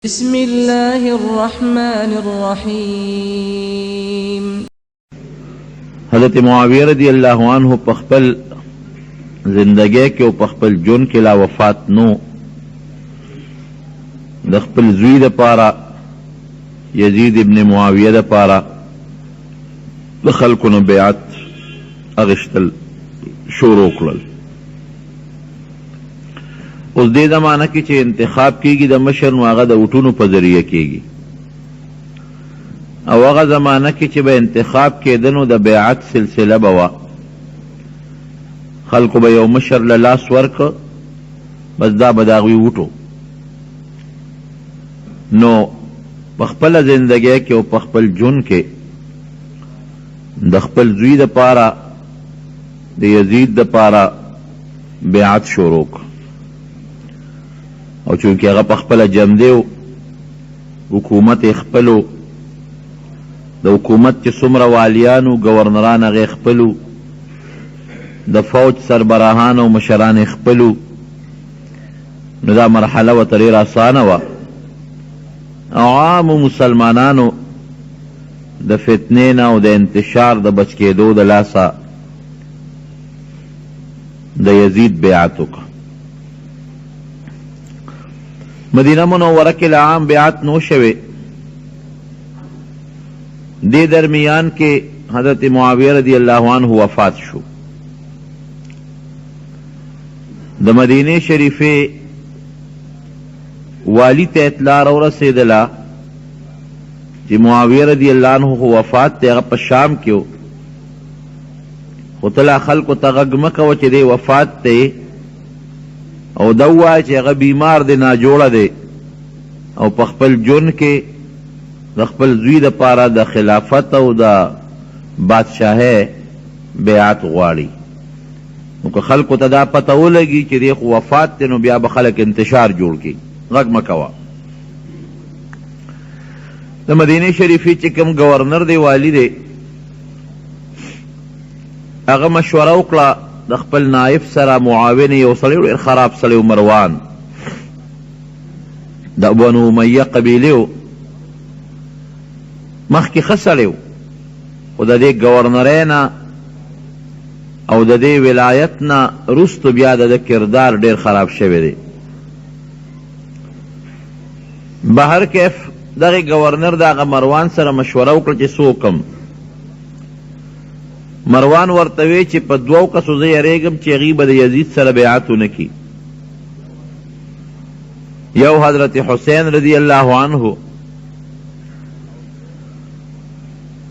بسم الله الرحمن الرحيم. حضرت معاویه رضی الله عنه په خپل زندګۍ کې او په خپل ژوند کې لا وفات نو د خپل زوی دپاره، یزید ابن معاویه دپاره، د خلکو نه بیعت اخیستل شروع کړل. اوس دې زمانه کې چې انتخاب کیږي د مشر، نو هغه د وټونو په ذریعه کیږي، او هغه زمانه کې چې به انتخاب کېده نو د بیعت سلسله به وه. خلکو به یو مشر له لاس ورکړ، بس دا به د هغوی وټو. نو په خپله زندګۍ کې او په خپل ژوند کې د خپل زوی دپاره، د یزید دپاره بیعت شروع کړ. او چونکې هغه په خپله جمدی و، حکومت یې خپل و، د حکومت چې څومره والیان وو، ګورنران، هغه یې خپل وو، د فوج سربراهان او مشران یې خپل وو، نو دا مرحله ورته ډېره اسانه وه. او عامو مسلمانانو د فتنې نه او د انتشار د بچ کېدو د لاسه د یزید بیعت وکړ. مدینه منوره کې له عام بیعت نو شوی. دې درمیان کې حضرت معاویه رضی الله عنه وفات شو. د مدینه شریفې والی ته اطلاع راورسېدله چې معاویه رضی الله عنه خو وفات دی، هغه په شام کې و، خو ته لا خلکو ته غږ مه کوه چې دی وفات دی، او دا ووایه چې هغه بیمار دی، ناجوړه دی، او په خپل ژوند کې د خپل زوی دپاره د خلافت او د بادشاهۍ بیعت غواړي. نو که خلکو ته دا پته ولګي چې دی خو وفات دی، نو بیا به خلک انتشار جوړ کړي، غږ مه کوه. د مدینې شریفې چې کوم ګورنر دی، والی دی، هغه مشوره وکړه د خپل نائب سره، معاون، یو سړی ډېر خراب سړی و، مروان، د بنو امیه قبیلې و. مخکې ښه سړی و، خو د دې ګورنرۍ نه او د دې ولایت نه وروسته بیا د ده کردار ډېر خراب شوی دی. بهر کیف دغه ګورنر د هغه مروان سره مشوره وکړه چې څه وکړم. مروان ورته وی چې په دوو کسو زه یریږم چې هغوی به د یزید سره بیعت ونه کړي، یو حضرت حسین رضی الله عنه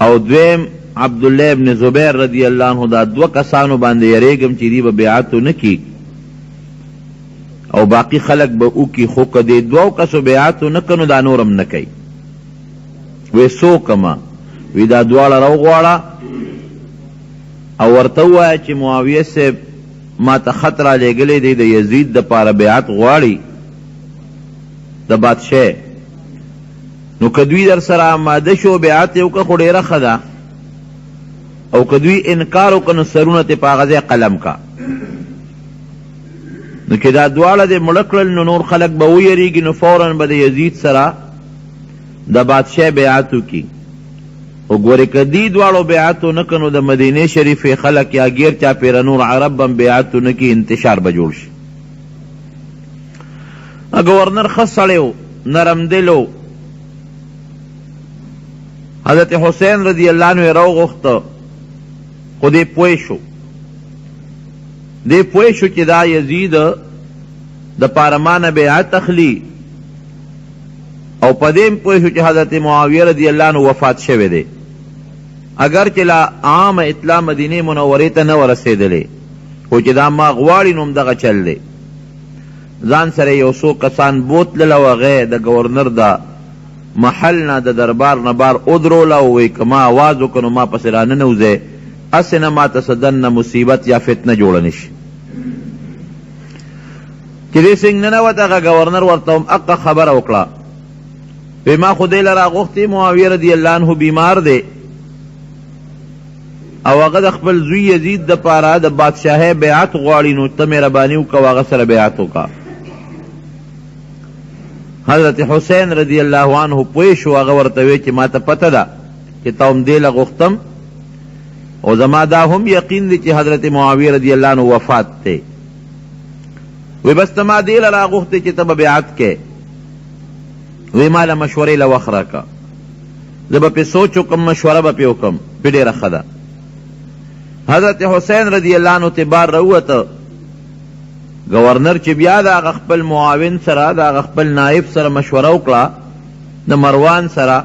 او دویم عبدالله ابن زبیر رضی الله عنه. دا دوه کسانو باندې یریږم چې دوی به بیعت ونه کړي او باقي خلک به وکړي، خو که دې دوو کسو بیعت ونه کړ نو دا نور هم نه کوي. وی څه وکړم؟ وی دا دواړه راوغواړه او ورته ووایه چې معاویه صاحب ما ته خط را لېږلی دی، د یزید دپاره بیعت غواړي د بادشاه، نو که دوی در سره آماده شو، بیعت یې وکړه، خو ډېره ښه ده، او که دوی انکار وکړ نو سرونه ترې په هغه ځای قلم کا. نو چې دا دواړه دې مړه کړل نو نور خلک به ویریږي، نو فورا به د یزید سره د بادشاه بیعت وکړي. خو ګورې که دي دواړو بیعت ونه کړ نو د مدینې شریفې خلک یا ګیر چاپېره نور عرب به هم بیعت ونه کړي، انتشار به جوړ شي. ګورنر ښه سړی و، نرم دل و. حضرت حسین رضی الله عنه یې راوغوښته، خو دی پوه شو، دی پوه شو چې دا یزید د پاره ما نه بیعت اخلي، او په دې هم پوه شو چې حضرت معاویه رضی الله عنه وفات شوی دی، اګر چې لا عامه اطلاع مدینې منورې ته نه وه رسېدلې، خو چې دا ما غواړي نو همدغه چل دی. ځان سره یو څو کسان بوتلل او هغه یې د ګورنر د محل نه، د دربار نه بار ودروله او وایي که ما اواز وکړ نو ما پسې راننوځئ، هسې نه ماته څه دننه مصیبت یا فتنه جوړه نه شي. چې دې څنګ ننوت، هغه ګورنر ورته هم اقه خبره وکړه، وی ما خو دې له راغوښتې، معاویه رضی الله عنه بیمار دی او هغه د خپل زوی یزید دپاره د بادشاهۍ بیعت غواړي، نو ته مهرباني وکړه او هغه سره بیعت وکړه. حضرت حسین رضی الله عنه پوه شو، هغه ورته وی چې ماته پته ده چې تا هم دې له غوښتم او زما دا هم یقین دی چې حضرت معاویه رضی الله عنه وفات دی. وی بس ته ما دې له راغوښتې چې ته به بیعت کې. وی ما له مشورې له وخت راکړه، زه به پې سوچ وکړم، مشوره به پې وکړم. پې ډېره ښه ده. حضرت حسین رضی الله عنه ترې بار راووته. ګورنر چې بیا د هغه خپل معاون سره، د هغه خپل نائب سره مشوره وکړه، د مروان سره،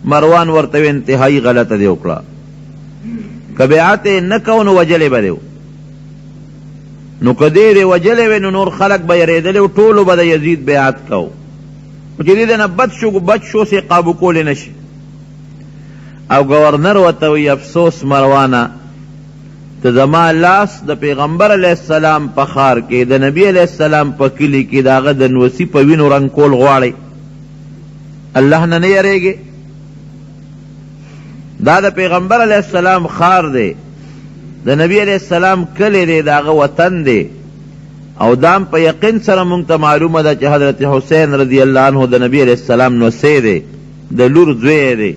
مروان ورته وی انتهایی غلطه دې وکړه، که بیعت یې نه کو نو وژلی به دی. نو که دی دې وژلی وی نو نور خلک به یریدلی او ټولو به د یزید بیعت کو، خو چې دی نه بچ شو، بچ شو، اوس یې قابو کولی نه شي. او ګورنر ورته وایي افسوس مروانه، ته زما لاس د پیغمبر علیه السلام په ښار کې، د نبي علیه السلام په کلي کې د هغه د نوسي په وینو رنګ کول غواړې، الله نه نه یریږې؟ دا د پیغمبر علیه السلام ښار دی، د نبي علیه السلام کلی دی، د هغه وطن دی، او دا هم په یقین سره مونږ ته معلومه ده چې حضرت حسین رضی الله عنه د نبي علیه السلام نوسی دی، د لور زوی دی،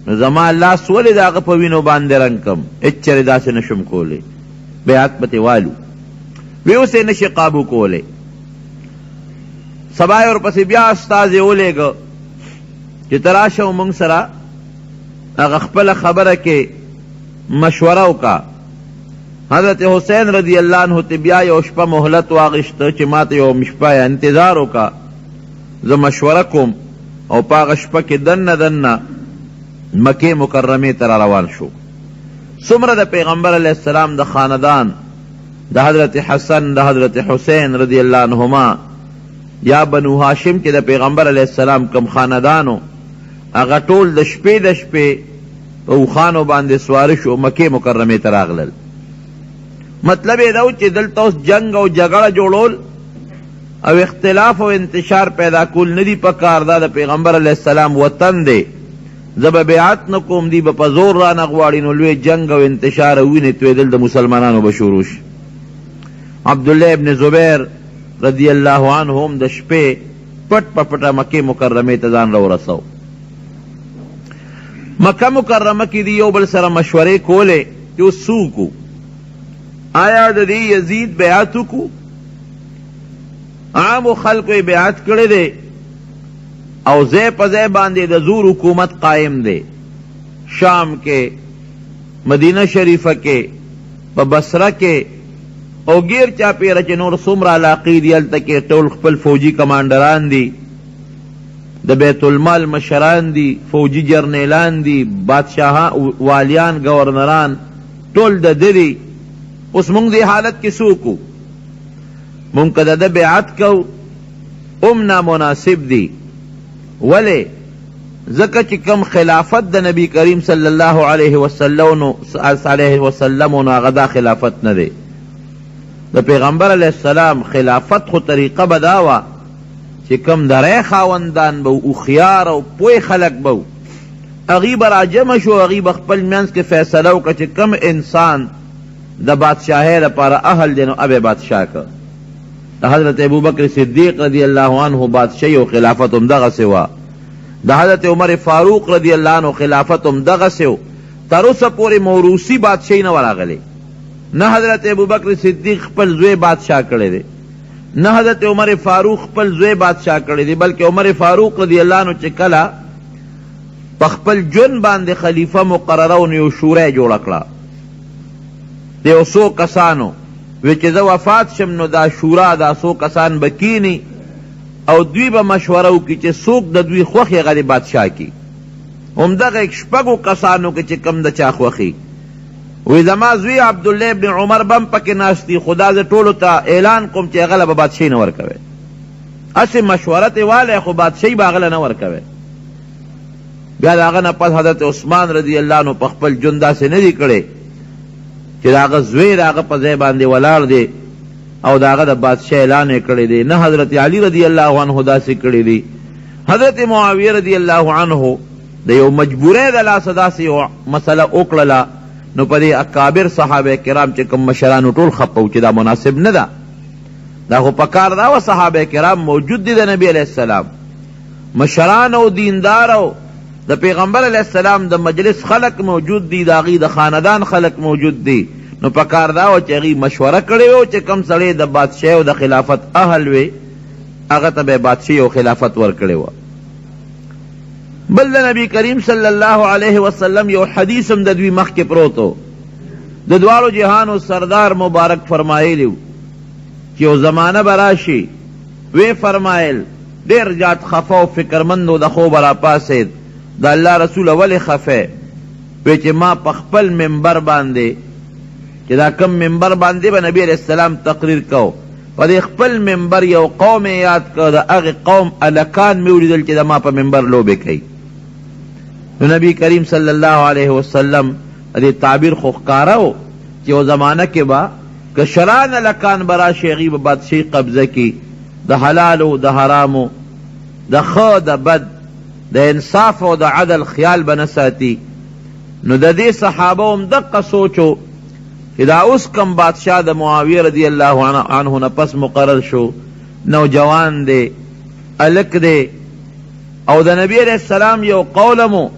نو زما لاس ولې د هغه په وینو باندې رنګ کم؟ هېڅ چېرې داسې نه شم کولی. بیعت به ترې والو. وی اوس یې نه شي قابو کولی. سبا یې ورپسې بیا استازی ولېږه چې ته راشه او موږ سره هغه خپله خبره کې مشوره وکړه. حضرت حسین رضی الله عنه ته بیا یو شپه مهلت واغشته چې ماته یو شپه انتظار وکړه، زه مشوره کوم. او په هغه شپه کې دننه دننه مکې مکرمې ته را روان شو. څومره د پیغمبر علیه السلام د خاندان، د حضرت حسن، د حضرت حسین رضی الله عنهما، یا بنو هاشم چې د پیغمبر علیه السلام کوم خاندان و، هغه ټول د شپې د شپې په اوښانو باندې سواره شو، مکې مکرمې ته راغلل. مطلب یې دا و چې دلته اوس جنګ او جګړه جوړول او اختلاف او انتشار پیدا کول نه دي پکار، دا د پیغمبر علیه السلام وطن دی، زه به بیعت نه کوم، دوی به په زور رانه غواړي، نو لوی جنګ او انتشار او وینې تویدل د مسلمانانو به شروع شي. عبدالله ابن زبیر رضی الله عنه هم د شپې پټ په پټه مکې مکرمې ته ځان راورساو. مکه مکرمه کې دي یو بل سره مشورې کولې چې اوس څه وکړو، آیا د دې یزید بیعت وکړو؟ عامو خلکو یې بیعت کړی دی او ځای په ځای باندې د زور حکومت قایم دی، شام کې، مدینه شریفه کې، په بصره کې او ګیر چاپیره چې نور څومره علاقې دي هلته کې ټول خپل فوجي کمانډران دي، د بیت المال مشران دي، فوجي جرنیلان دي، بادشاهان، والیان، ګورنران ټول د ده دي. اوس موږ دې حالت کې څه وکړو؟ مونږ که د ده بیعت کوو هم نامناسب دي. ولې؟ ځکه چې کوم خلافت د نبی کریم صلی الله علیه وسلم نو هغه دا خلافت نه دی. د پیغمبر علیه السلام خلافت خو طریقه به دا وه چې کوم د رای خاوندان به وو، هوښیار او پوه خلک به وو، هغوی به راجمع شو، هغوی به خپل منځ کې فیصله وکړه چې کوم انسان د بادشاهۍ لپاره اهل دی نو ابه بادشاه که. د حضرت ابوبکر صدیق رضی الله عنه بادشاهي او خلافت هم دغسې وه، د حضرت عمر فاروق رضی الله عنه خلافت هم دغسې و. تر اوسه پورې موروثي بادشاهي نه وه راغلې، نه حضرت ابوبکر صدیق خپل زوی بادشاه کړی دی، نه حضرت عمر فاروق خپل زوی بادشاه کړی دی، بلکې عمر فاروق رضی الله عنه چې کله په خپل ژوند باندې خلیفه مقرره نو یو شورا یې جوړه کړه د یو څو کسانو، وی چې زه وفات شم نو دا شورا دا څو کسان به کینی او دوی به مشوره وکړي چې څوک د دوی خوښ هغه دې بادشاه کړي. همدغه شپږو کسانو کې چې کوم د چا خوښي وی زما زوی عبدالله ابن عمر به هم پکې ناست دي، خو دا زه ټولو ته اعلان کوم چې هغه له به بادشاهي نه ورکوي. هسې مشوره ترې والی خو بادشاهي به هغه له نه ورکوي. بیا د هغه نه پس حضرت عثمان رضی الله عنه په خپل ژوند داسې نه دي کړی چې د هغه زوی د هغه په ځای باندې ولاړ دی او د هغه د بادشاه اعلان یې کړی دی، نه حضرت علی رضی الله عنه داسې کړی دی. حضرت معاویه رضی الله عنه د یو مجبورۍ د لاسه داسې یو مسله وکړله، نو په دې اکابر صحابه کرام چې کوم مشرانو ټول خپه وو چې دا مناسب نه ده، دا خو پکار دا وه صحابه کرام موجود دي د نبی علیه السلام. مشران او دیندار او د پیغمبر علیه السلام د مجلس خلک موجود دي، د هغوی د خاندان خلک موجود دي، نو پکار دا وه چې هغوی مشوره کړې وی او چې کوم سړی د بادشاهۍ او د خلافت اهل وی هغه ته به یې بادشاهي او خلافت ورکړی وه. بل د نبی کریم صلی الله علیه وسلم یو حدیث هم د دوی مخکې پروت و. د دواړو جهانو سردار مبارک فرمایلی و چې یو زمانه به راشي، ویې فرمایل، ډېر زیات خفه او فکرمند و، د خوبه راپاڅېد، د الله رسوله ولې خفه یې؟ وې چې ما په خپل منبر باندې چې دا کوم منبر باندې به نبی علیه السلام تقریر کو، په دې خپل منبر یو قوم یې یاد کړ، د هغې قوم هلکان مې ولیدل چې د ما په منبر لوبې کوي. نو نبی کریم صلی الله علیه وسلم د دې تعبیر خو ښکاره و چې یو زمانه کې به کشران هلکان به راشي، هغوی به بادشاهي قبضه کړي، د حلالو د حرامو، د ښه د بد، د انصاف او د عدل خیال به نه ساتي. نو د دې صحابه هم دقه سوچ و چې دا اوس کوم بادشاه د معاویه رضی الله عنه نه پس مقرر شو، نوجوان دی، هلک دی، او د نبی علیه السلام یو قول هم و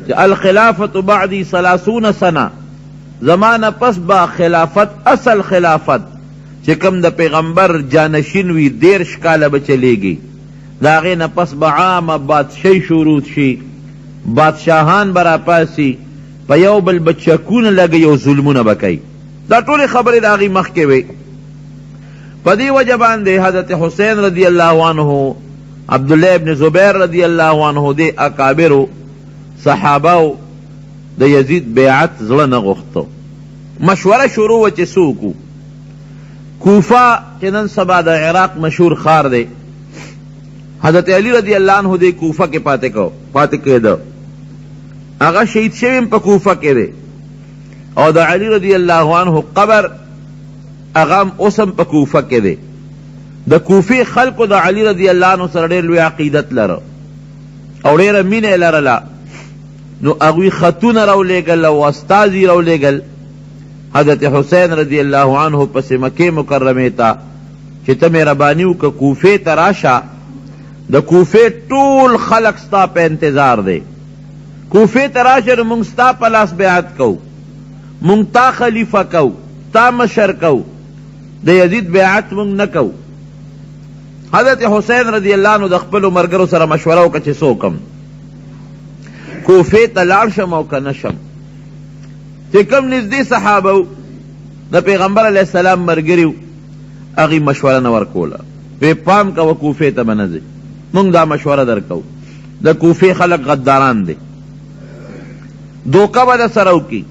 چې الخلافة بعدی ثلاثون سنه، زما نه پس به خلافت اصل خلافت چې کوم د پیغمبر جانشین وي 30 کاله به چلیږي، د هغې نه پس به عامه بادشاهي شروع شي، بادشاهان به راپاڅي، په یو بل به چکونه لګوي او ظلمونه به کوي. دا ټولې خبرې د هغې مخکې وې. په دې وجه باندې حضرت حسین رضی الله عنه، عبدالله ابن زبیر رضی الله عنه دې اکابرو صحابه د یزید بیعت زړه نه غوښتو. مشوره شروع وه چې څه وکړو. کوفه چې نن سبا د عراق مشهور ښار دی، حضرت علی رضی الله عنه دې کوفه کې پاتې کېده. هغه شهید شوی هم په کوفه کې دی او د علی رضی الله عنه قبر هغه هم اوس هم په کوفه کې دی. د کوفې خلکو د علی رضی الله عنه سره ډېر لوی عقیدت لره او ډېره مینه یې لرله، نو هغوی خطونه راولېږل او استازي راولېږل حضرت حسین رضی الله عنه پسې مکې مکرمې ته چې ته مهرباني وکړه کوفې ته راشه، د کوفې ټول خلک ستا په انتظار دی، کوفې ته راشه نو موږ ستا په لاس بیعت کوو، موږ تا خلیفه کوو، تا مشر کوو، د یزید بیعت موږ نه کوو. حضرت حسین رضی الله عنه د خپلو ملګرو سره مشوره وکړه چې څه وکړم، کوفې ته لاړ شم او که نه شم. چې کوم نږدې صحابه وو، د پیغمبر علیه السلام ملګري وو، هغوی مشوره نه ورکوله، وی پام کوه کوفې ته به نه ځې، موږ دا مشوره درکوو، د کوفې خلک غداران دي، دوکه به در سره وکړي،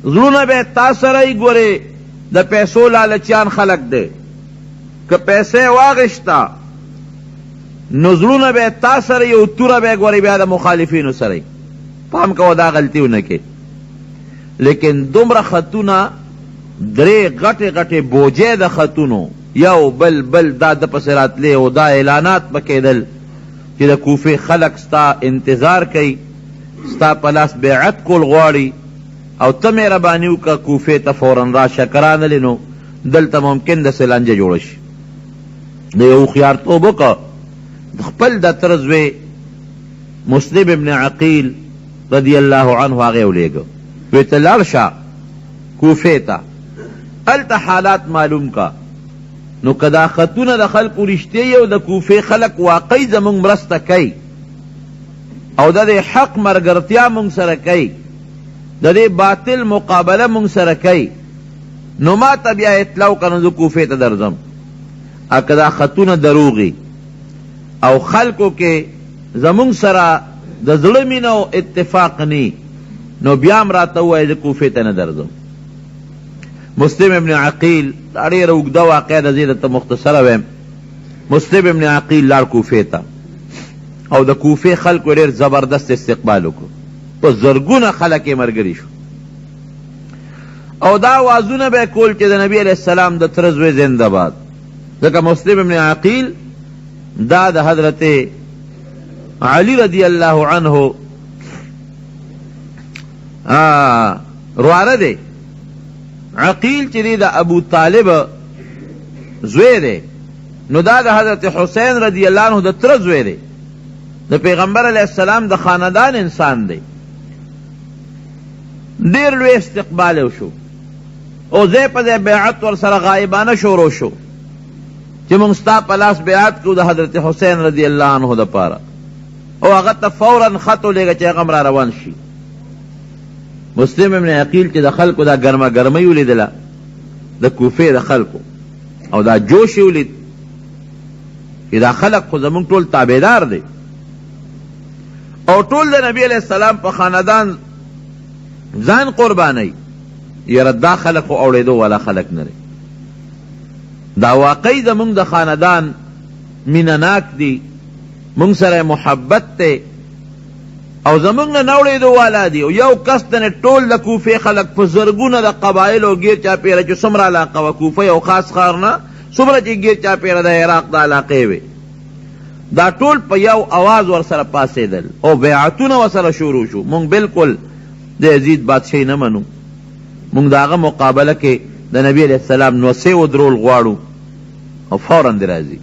زړونه به تا سره یې ګورې، د پیسو لالچیان خلک دی، که پیسې واغشته نو زړونه به تا سره یې او توره به ګورې بیا د مخالفینو سره یې، پام کوه دا غلطي ونه کړې. لیکن دومره خطونه، درې غټې غټې بوجۍ د خطونو یو بل بل دا ده پسې راتلې او دا اعلانات به کېدل چې د کوفې خلک ستا انتظار کوي، ستا په لاس بیعت کول غواړي او ته مهرباني وکړه کوفې ته فورا راشه، که رانلې نو دلته ممکن داسې لانجه جوړه شي. د یو هوښیارتوب وکړ، خپل د تره زوی مسلم ابن عقیل رضی الله عنه هغه یې ولېږه، وې ته لاړ شه کوفې ته، هلته حالات معلوم که، نو که دا خطونه د خلکو رښتیا وي او د کوفې خلک واقعي زموږ مرسته کوي او د دې حق ملګرتیا موږ سره کوي، د دې باطل مقابله موږ سره کوي، نو ما ته بیا اطلاع وکړه نو زه کوفې ته درځم. که دا خطونه دروغ وي او خلکو کې زموږ سره د زړه مینه او اتفاق نی، نو بیا هم راته ووایه زه کوفې ته نه درځم. مسلم ابن عقیل، دا ډېره اوږده واقعه ده، زه یې درته مختصره وایم. مسلم ابن عقیل لاړ کوفې ته او د کوفې خلکو ډېر زبردست استقبال وکړو، په زرګونه خلک یې ملګري شو او دا آوازونه به یې کول چې د نبي علیه السلام د تره زوی زنده باد. ځکه مسلم ابن عقیل دا د حضرت علی رضی الله عنه رواره دی. عقیل چې دی د ابو طالب زوی دی، نو دا د حضرت حسین رضی الله عنه د تره زوی دی. د پیغمبر علیه السلام د خاندان انسان دی. ډېر لوی استقبال یې وشو او ځای په ځای بیعت ورسره غایبانه شروع شو چې موږ ستا په لاس بیعت کوو د حضرت حسین رضی الله عنه دپاره، او هغه ته فورا خط ولېږه چې هغه هم را روان شي. مسلم ابن عقیل چې د خلکو دا ګرمه ګرمۍ ولیدله، د کوفې د خلکو او دا جوش یې ولید چې دا خلک خو زموږ ټول تابعدار دی او ټول د نبی علیه السلام په خاندان ځان قربانوي، یاره دا خلک خو اوړېدو والا خلک نه دی، دا واقعي زموږ د خاندان مینه ناک دي، موږ سره محبت دی او زموږ نه نه اوړېدو والا دي. او یو کس ته نه ټول د کوفې خلک په زرګونه د قبایلو ګیر چاپېره چې څومره علاقه وه، کوفه یو خاص ښار نه، څومره چې ګیر چاپېره د عراق د علاقې وې، دا ټول په یو اواز ورسره پاڅېدل او بیعتونه ورسره شروع شو. موږ بالکل د یزید بادشاهي نه منو، موږ د هغه مقابله کې د نبي علیه السلام نوسې ودرول غواړو او فورا دې راځي.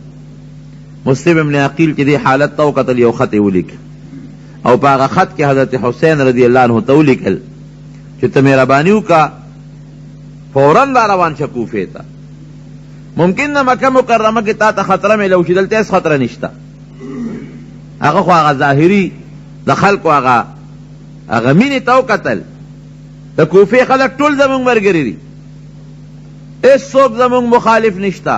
مسلم ابن عقیل چې دې حالت ته وکتل، یو خط یې ولیکه او په هغه خط کې حضرت حسین رضی الله عنه ته ولیکل چې ته مهرباني وکړه فورا را روان شه کوفې ته. ممکن ده مکه مکرمه کې تا ته خطره میلو شي، دلته هېڅ خطره نشته. هغه خو هغه ظاهري د خلکو هغه هغه مینې ته وکتل، د کوفې خلک ټول زموږ ملګري دي، هېڅ څوک زموږ مخالف نشته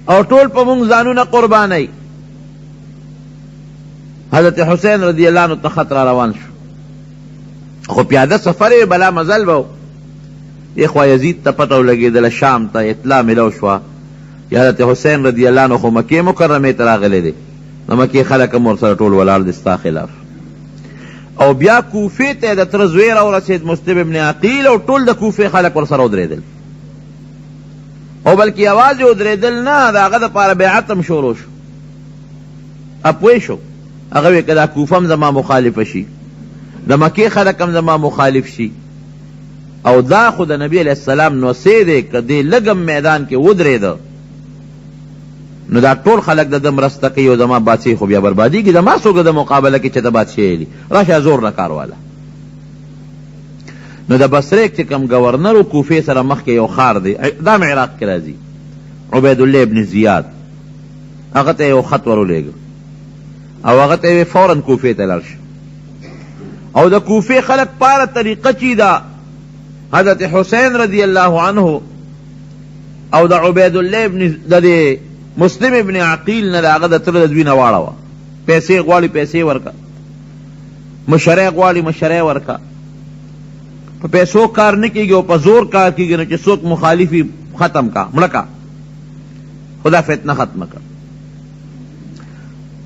او ټول په موږ ځانونه قربانوي. حضرت حسین رضی الله عنه ته خط را روان شو، خو پیاده سفر یې بلا مزل به و. اخوا یزید ته پته ولګېدله، شام ته اطلاع ملو شوه چې حضرت حسین رضی الله عنه خو مکې مکرمې ته راغلی دی، د مکې خلک هم ورسره ټول ولاړ دي ستا خلاف. او بیا کوفې ته د تره زوی راورسېد مسلم ابن عقیل، او ټول د کوفې خلک ورسره ودرېدل، او بلکې یوازې ودرېدل نه، د هغه دپاره بیعت هم شروع شو. پوه شو، هغه وی که دا کوفه هم زما مخالفه شي، د مکې خلک هم زما مخالف شي، او دا خو د نبی علیه السلام نوسې دی، که دی لږ هم میدان کې ودرېده نو دا ټول خلک د ده مرسته کوي او زما بادشاهي خو بیا بربادېږي، زما څوک د ده مقابله کې چې ته بادشاهي یې راشه زور نه کار واله. نو د بصرې چې کوم ګورنر و، کوفې سره مخکې یو ښار دی، دا هم عراق کې راځي، عبیدالله ابن زیاد، هغه ته یو خط ورولېږه او هغه ته یې فورا کوفې ته لاړ شه. او د کوفې خلک پاره طریقه چی ده حضرت حسین رضی الله عنه او د عبید الله ابن د دې مسلم ابن عقیل نه د هغه د تره د دوی نه واړوه، پیسې غواړي پیسې ورکه، مشری غواړي مشری ورکه، په پیسو کار نه کېږي او په زور کار کېږي، نو چې څوک مخالف وي ختم کا، مړه کا، خدا فتنه ختمه کړه.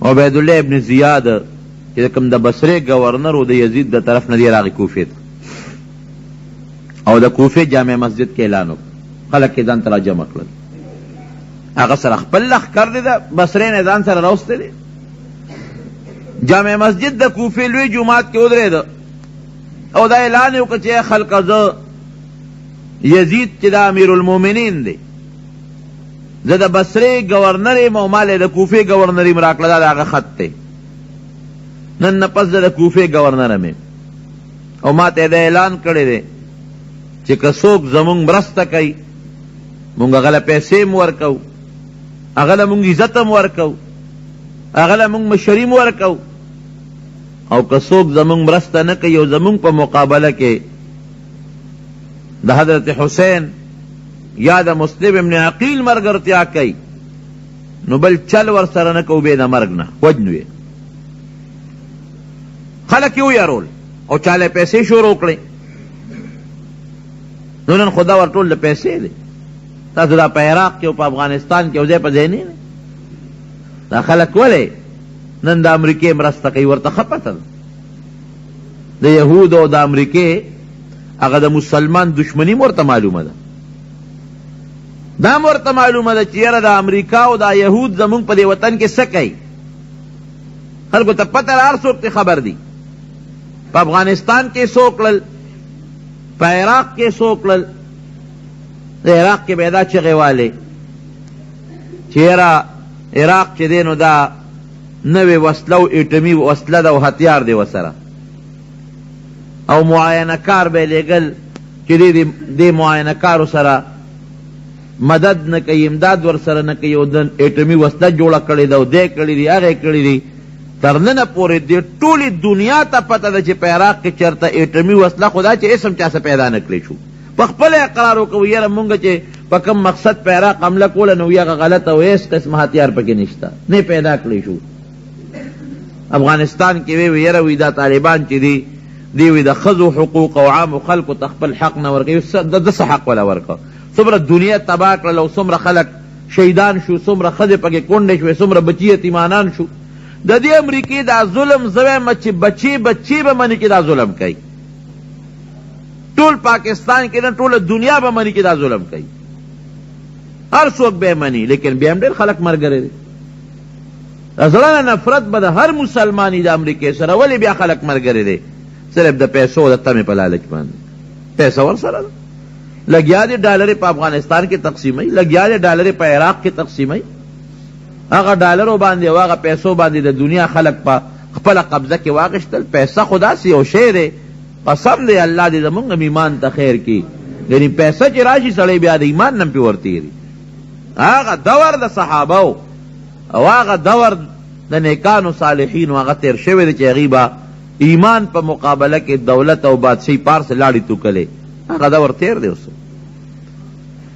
عبید الله ابن زیاد چې کوم د بصرې ګورنر و، د یزید د طرف نه دی راغی کوفې ته او د کوفې جامع مسجد کې اعلان وکړ، خلک یې ځان ته راجمع کړل. هغه سره خپل لښکر دی د بصرې نه ځان سره راوستی دی. جامع مسجد د کوفې لوی جومات کې ودرېده او دا اعلان یې وکړ چې ای خلکه، زه یزید چې دا امیرالمؤمنین دی، زه د بصرې ګورنر یم او ما له د کوفې ګورنري هم راکړه، دا د هغه خط دی، نن نه پس زه د کوفې ګورنر یم او ما ته یې دا اعلان کړی دی چې که څوک زموږ مرسته کوي موږ هغه له پیسې هم ورکوو، هغه له موږ عزت هم ورکوو، هغه له موږ مشري هم ورکوو، او که څوک زموږ مرسته نه کوي او زموږ په مقابله کې د حضرت حسین یا د مسلم ابن عقیل مرګرتیا کوي نو بل چل ورسره نه کوو بې د مرګ نه، وژنو یې. خلک یې ویرول او چاله پیسې شروع کړې. نو نن خو دا ور ټول د پیسې دی، تاسو دا په عراق کې او په افغانستان کې او ځای په ځای نه دی. دا خلک ولې نن د امریکې مرسته کوي؟ ورته ښه پته ده د یهودو او د امریکې هغه د مسلمان دښمني هم ورته معلومه ده، دا هم ورته معلومه ده چې یاره د امریکا او دا یهود زموږ په دې وطن کې څه کوي. خلکو ته پته ده، هر څوک ترې خبر دي. په افغانستان کې څه وکړل، په عراق کې څه وکړل. د عراق کې به یې دا چغې والې چې یاره عراق چې دی نو دا نوې وسله او ایټمي وسله ده او هتیار دی ورسره او معاینه کار به یې لېږل چې دی دې معاینه کارو سره مدد نه کوي، امداد ورسره نه کوي او د ایټمي وسله جوړه کړې ده او دی کړي دي، هغه کړي دي. تر ننه پورې دې ټولې دنیا ته پته ده چې په عراق کې چېرته ایټمي وسله خو دا چې هېڅ هم چا څه پیدا نه کړی شو. په خپله اقرار وکړو یاره مونږ چې په کوم مقصد په عراق حمله کوله نو هغه غلطه و، هېڅ قسمه هتیار پکې نشته، نه پیدا کړی شو. افغانستان کې وی وی یاره وی دا طالبان چې دي دی وی د ښځو حقوق او عامو خلکو ته خپل حق نه ورکوي، د څه حق ولا ورکړ؟ څومره دنیا تباه کړل او څومره خلک شهیدان شو، څومره ښځې پکې کونډې شوې، څومره بچي یتیمانان شو. د دې امریکې دا ظلم زه وایم چې بچې بچې به مني چې دا ظلم کوي. ټول پاکستان کې نه ټوله دنیا به مني چې دا ظلم کوي، هر څوک به مني، لیکن بیا هم ډېر خلک ملګری دی. د زړه نه نفرت به د هر مسلمان د امریکې سره، ولې بیا خلک ملګری دی؟ صرف د پیسو د تمې په لالچ باندې. پیسه ورسره ده، لګیا دي ډالرې په افغانستان کې تقسیموي، لګیا دي ډالرې په عراق کې تقسیموي. هغه ډالرو باندې او هغه پیسو باندې د دنیا خلک په خپله قبضه کې واخیستل. پیسه خو داسې یو شی دی، قسم دی الله دې زمونږ هم ایمان ته خیر کړي، یعنی پیسه چې راشي سړی بیا د ایمان نه هم پرې ورتېري. هغه دور د صحابه او هغه دور د نیکانو صالحینو هغه تېر شوی دی چې هغوی به ایمان په مقابله کې دولت او بادشاهي پارس لاړې توکلې، هغه دور تېر دی. اوس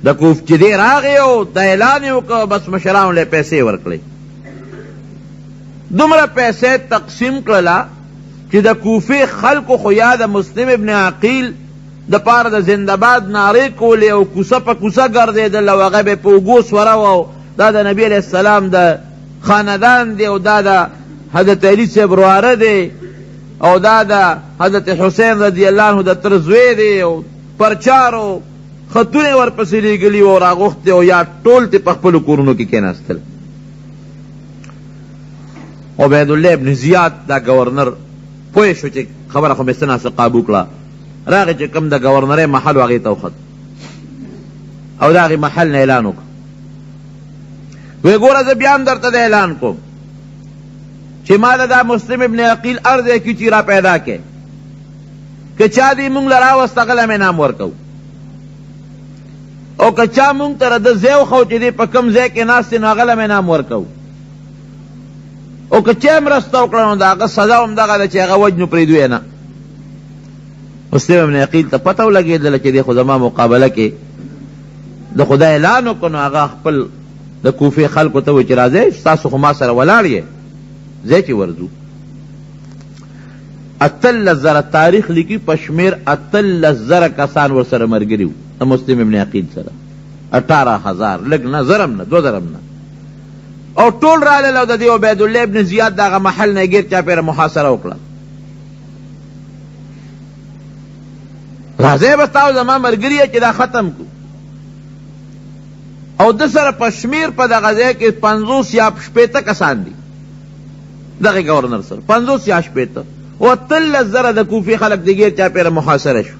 د کوف چې دی راغی او د اعلان یې وکړ، بس مشرانو له پیسې ورکړې، دومره پیسې تقسیم کړله چې د کوفې خلکو خو یا د مسلم ابن عقیل د پاره د زندهباد نارې کولې او کوڅه په کوڅه ګرځېدل او هغه به په اوږو سوره وه او دا د نبي علیه السلام د خاندان دی او دا د حضرت علي صاحب ورواره دی او دا د حضرت حسین رضی الله عنه د تره زوی دی او پرچار او خطونه یې ورپسې لېږلي وو او راغوښتي او یا ټول ترې په خپلو کورونو کې کېناستل. عبیدالله ابن زیاد دا ګورنر پوه شو چې خبره خو مې څه ناڅه قابو کړه، راغی چې کوم د ګورنرۍ محل و هغې ته وخت او د هغې محل نه اعلان وکړ، وی ګوره زه بیا هم درته د اعلان کوم چې ما د دا مسلم ابن عقیل هر ځای کې چې را پیدا کړې، که چا دې مونږ له راوست هغه له مې انعام ورکوو، او که چا مونږ ته د ځای وښود چې دی په کوم ځای کې ناست دی نو هغه له مې انعام ورکوو، او که چا مرسته وکړه نو د هغه سزا هم دغه ده چې هغه وژنو پرېږدو یې نه. مسلم ابن عقیل ته پته ولګېدله چې دی خو زما مقابله کې د خدای اعلان وکړ، نو هغه خپل د کوفې خلکو ته وویل چې راځئ ستاسو خو ما سره ولاړ یې، ځئ چې ورځو. 18,000 تاریخ لیکي په شمېر 18,000 کسان ورسره ملګري وو د مسلم ابن عقیل سره، 18,000 لږ نه، زر هم نه، 2,000 هم نه، او ټول رالل او د دې عبیدالله ابن زیاد د هغه محل نه یې ګیر چاپېره محاصره وکړه. راځئ به تاسو زما ملګري یې چې دا ختم کړو. او ده سره په شمېر په دغه ځای کې 50 یا 60 کسان دي، دغه ګورنر سره 50 یا 60 او 18,000 د کوفې خلک د ګیر چاپېره محاصره شو.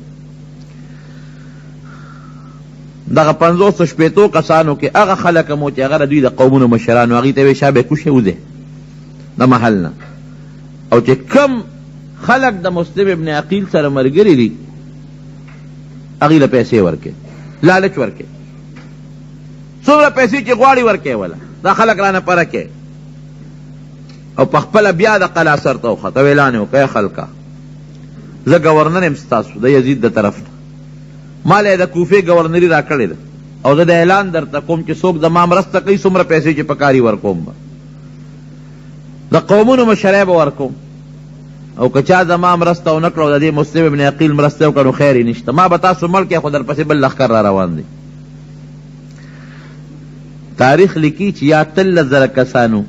دغه 50 60 کسانو کې هغه خلک هم وو چې هغه د دوی د قومونو مشران وو، هغوی ته یې ویل شابه کوشئ وځئ د محل نه، او چې کوم خلک د مسلم ابن عقیل سره ملګري دي هغوی له پیسې ورکړي، لالچ ورکړي، څومره پیسې چې غواړي ورکړي وله، دا خلک رانه پره کړي. او په خپله بیا د قلا سر ته وخت او اعلان یې وکړ، ای خلکه زه ګورنر یم ستاسو د یزید د طرف نه، ما له یې د کوفې ګورنري راکړې ده او زه د اعلان درته کوم چې څوک د ما مرسته کوي څومره پیسې چې پکاري ورکوم به، د قومونو مشرۍ به ورکوم، او که چا زما مرسته ونه کړه او د دې مسلم ابن عقیل مرسته وکړه نو خیر یې نشته، ما به تاسو مړ کړئ خو درپسې بل لښکر را روان دی. تاریخ لیکي چې یا 18,000 کسانو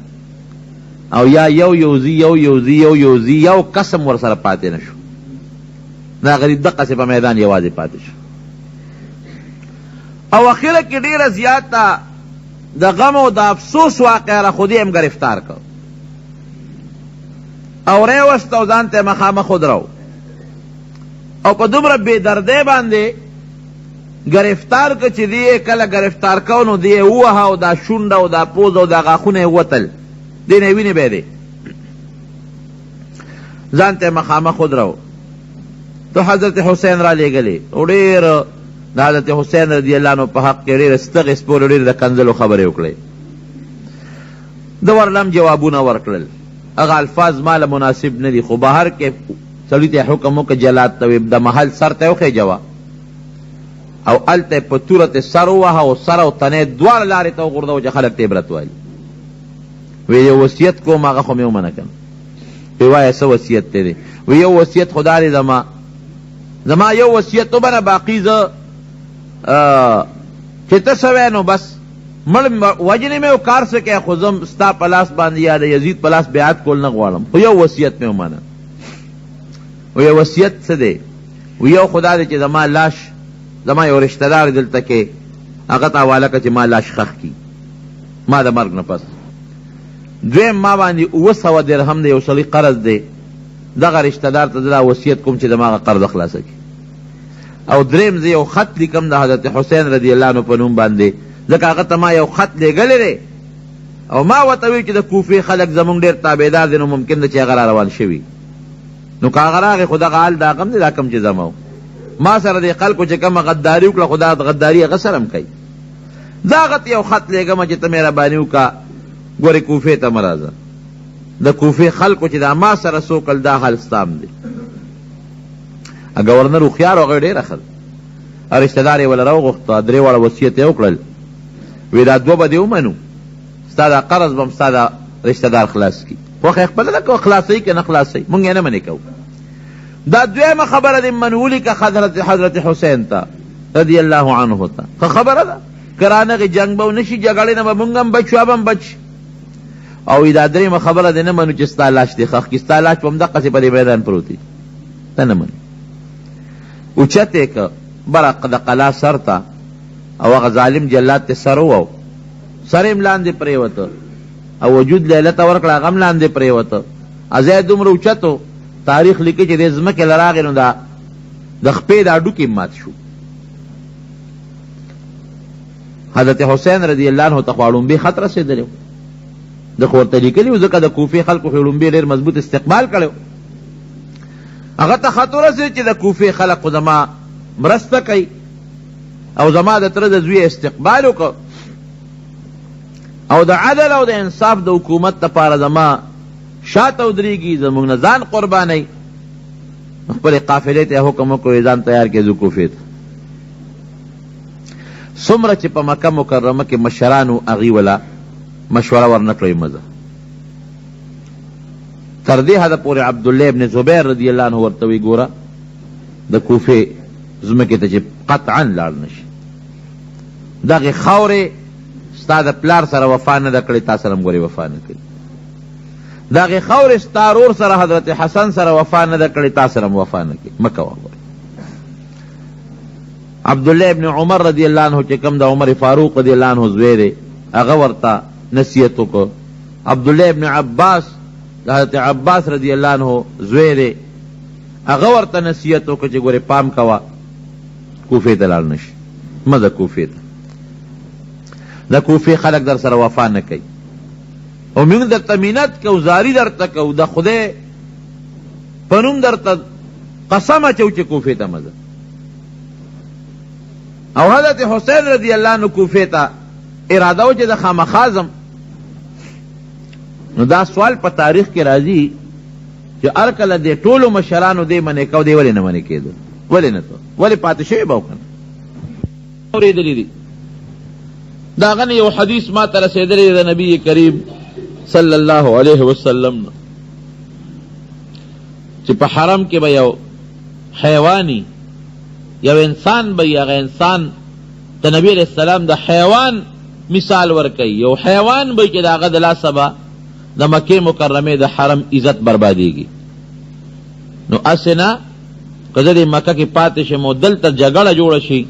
او یا یو یو زی یو یو زی یو یو زی یو کس هم ورسره پاتې نه شو، دا غریب دقسې په میدان یوازې پاتې شو. او اخره کې ډېره زیاته د غم او د افسوس واقعه را خو دې هم ګرفتار کړ او راوست او ځان ته مخامخ ودرو او په دومره بې دردۍ باندې ګرفتار کړ چې دی یې کله ګرفتار کو نو دی یې ووهه او دا شونډه او دا پوزه او دا غاښونه یې ووتل، دې نه یې وینې بهېدې. ځان ته مخامخ ودرو. ته حضرت حسین را لېږلې او ډېر د حضرت حسین رضی الله عنه په حق کې ډېر ستغې سپورې، ډېر د کنځلو خبرې وکړې. ده ورله هم جوابونه ورکړل. هغه الفاظ ما له مناسب نه دي، خو بهر کې سړي ته حکم وکړ، جلاد ته وې د محل سر ته وخېژوه او هلته یې په توره ترې سر ووهه او سر او تنه یې دواړه لارې ته وغورځوه چې خلک ترې عبرت والي. وې یو وصیت کوم، هغه خو مې ومنه که نه. وې وایه څه وصیت دی دی؟ وې یو وصیت خو دا دی زما، زما یو وصیت ومنه، باقي زه چې ته څه وایې نو بس مړ وژنې مې او کار څه کوې، خو زه ستا په لاس باندې یا د یزید په لاس بیعت کول نه غواړم، خو یو وصیت مې ومنه. وې وصیت څه دی؟ وې یو خو دا دی چې زما لاش زما یو رشته دار دلته کې هغه ته حواله کړه چې ما لاش ښخ کړي ما د مرګ نه پس. دویم ما باندې 700 درهم د یو سړي قرض دی، دغه رشته دار ته زه دا وصیت کوم چې زما هغه قرض خلاصه کړي. او دریم زه یو خط لیکم د حضرت حسین رضی الله عنه په نوم باندې، ځکه هغه ته ما یو خط لېږلی دی او ما ورته ویل چې د کوفې خلک زموږ ډېر تابعدار دي، نو ممکن ده چې هغه را روان شوي، نو که هغه راغی خو دغه حال د هغه هم دی، دا کوم چې زما و ما سره دې خلکو چې کومه غداري وکړه خو دا غداري هغه سره هم کوي. زه هغه ته یو خط لېږم چې ته مهرباني وکړه ګورې کوفې ته مه راځه، د کوفې خلکو چې دا ما سره څه وکړل دا حال ستا هم دی. ګورنر هوښیار و، هغه ډېره ښه ده. رشته دار یې وله راوغوښته، درې واړه وصیت یې وکړل، وې دا دوه به دې ومنو، ستا دا قرض به هم ستا دا رشته دار خلاص کړي، خوښه یې خپله ده که خلاصوي که نه خلاصوي، مونږ یې نه منې کوو. دا دویمه خبره دې منو، ولیکه حضرت حسین ته رضی الله عنه ته، ښه خبره ده، که رانغی جنګ به ونه شي، جګړې نه به مونږ هم بچ شو، هغه به هم بچ شي. او دا درېیمه خبره دې نه منو چې ستا لاش دې ښخ کړي، ستا لاش به همدقسې په دې میدان پروت وي، دا نه منو. اوچت یې که بره د قلا سر ته، او هغه ظالم جلاد ته سر ووهو، سر یې هم لاندې پرېوته او وجود لیله ته ورکړه، هغه هم لاندې پرېوته. ځای دومره اوچت و، تاریخ لیکي چې دې ځمکې له راغی نو دا د خپې دا هډوکي هم مات شو. حضرت حسین رضی الله عنه ته خو ړومبی خط رسېدلی و، ده خو ورته لیکلي و، ځکه د کوفې خلکو خو یې ړومبی ډېر مضبوط استقبال کړی و. هغه ته خط ورسېد چې د کوفې خلک خو زما مرسته کوي او زما د تره د زوی استقبال وکړ او د عدل او د انصاف د حکومت لپاره زما شاته ودرېږي، زموږ نه ځان قربانوي. خپلې قافلې ته یې حکم وکړ، ځان تیار کړئ ځو کوفې ته. څومره چې په مکه مکرمه کې مشران وو هغوی وله مشوره ورنه کړه، مه ځه. تر دې حده پورې عبدالله ابن زبیر رضی الله عنه ورته وایي، ګوره د کوفې ځمکې ته چې قطعا لاړ نه شي، دغې خاورې ستا د پلار سره وفا نه ده کړې، تا سره هم ګورې وفا نه کوي. دغې خاورې ستا ورور سره حضرت حسن سره وفا نه ده کړې، تا سره هم وفا نه کوي، مه کوه ګورې. عبدالله ابن عمر رضی الله عنه چې کوم د عمر فاروق رضی الله عنه زوی دی، هغه ورته نصیحت وکړ. عبدالله ابن عباس د حضرت عباس رضی الله عنه زوی دی، هغه ورته نصیحت وکړ چې ګورې پام کوه کوفې ته لاړ نه شي، مه ځه کوفې ته، د کوفې خلک در سره وفا نه کوي او موږ درته منت کوو، زاري درته کوو، د خدای په نوم درته قسم اچوو چې کوفې ته مه ځه. او حضرت حسین رضی الله عنه کوفې ته اراده و چې زه خامخا ځم. نو دا سوال په تاریخ کې راځي چې هر کله دې ټولو مشرانو دې منې کو، دی ولې نه منې کېده، ولې نه ته، ولې پاتې شوی به که نه؟ اورېدلي دي. د هغه نه یو حدیث ما ته رسېدلی دی د نبي کریم صلی الله علیه وسلم نه چې په حرم کې به یو حیواني یو انسان به هغه انسان ته نبی علیه السلام د حیوان مثال ورکوي، یو حیوان به چې د هغه د لاسه به د مکې مکرمې د حرم عزت بربادېږي. نو هسې نه که زه دې مکه کې پاتې شم او دلته جګړه جوړه شي،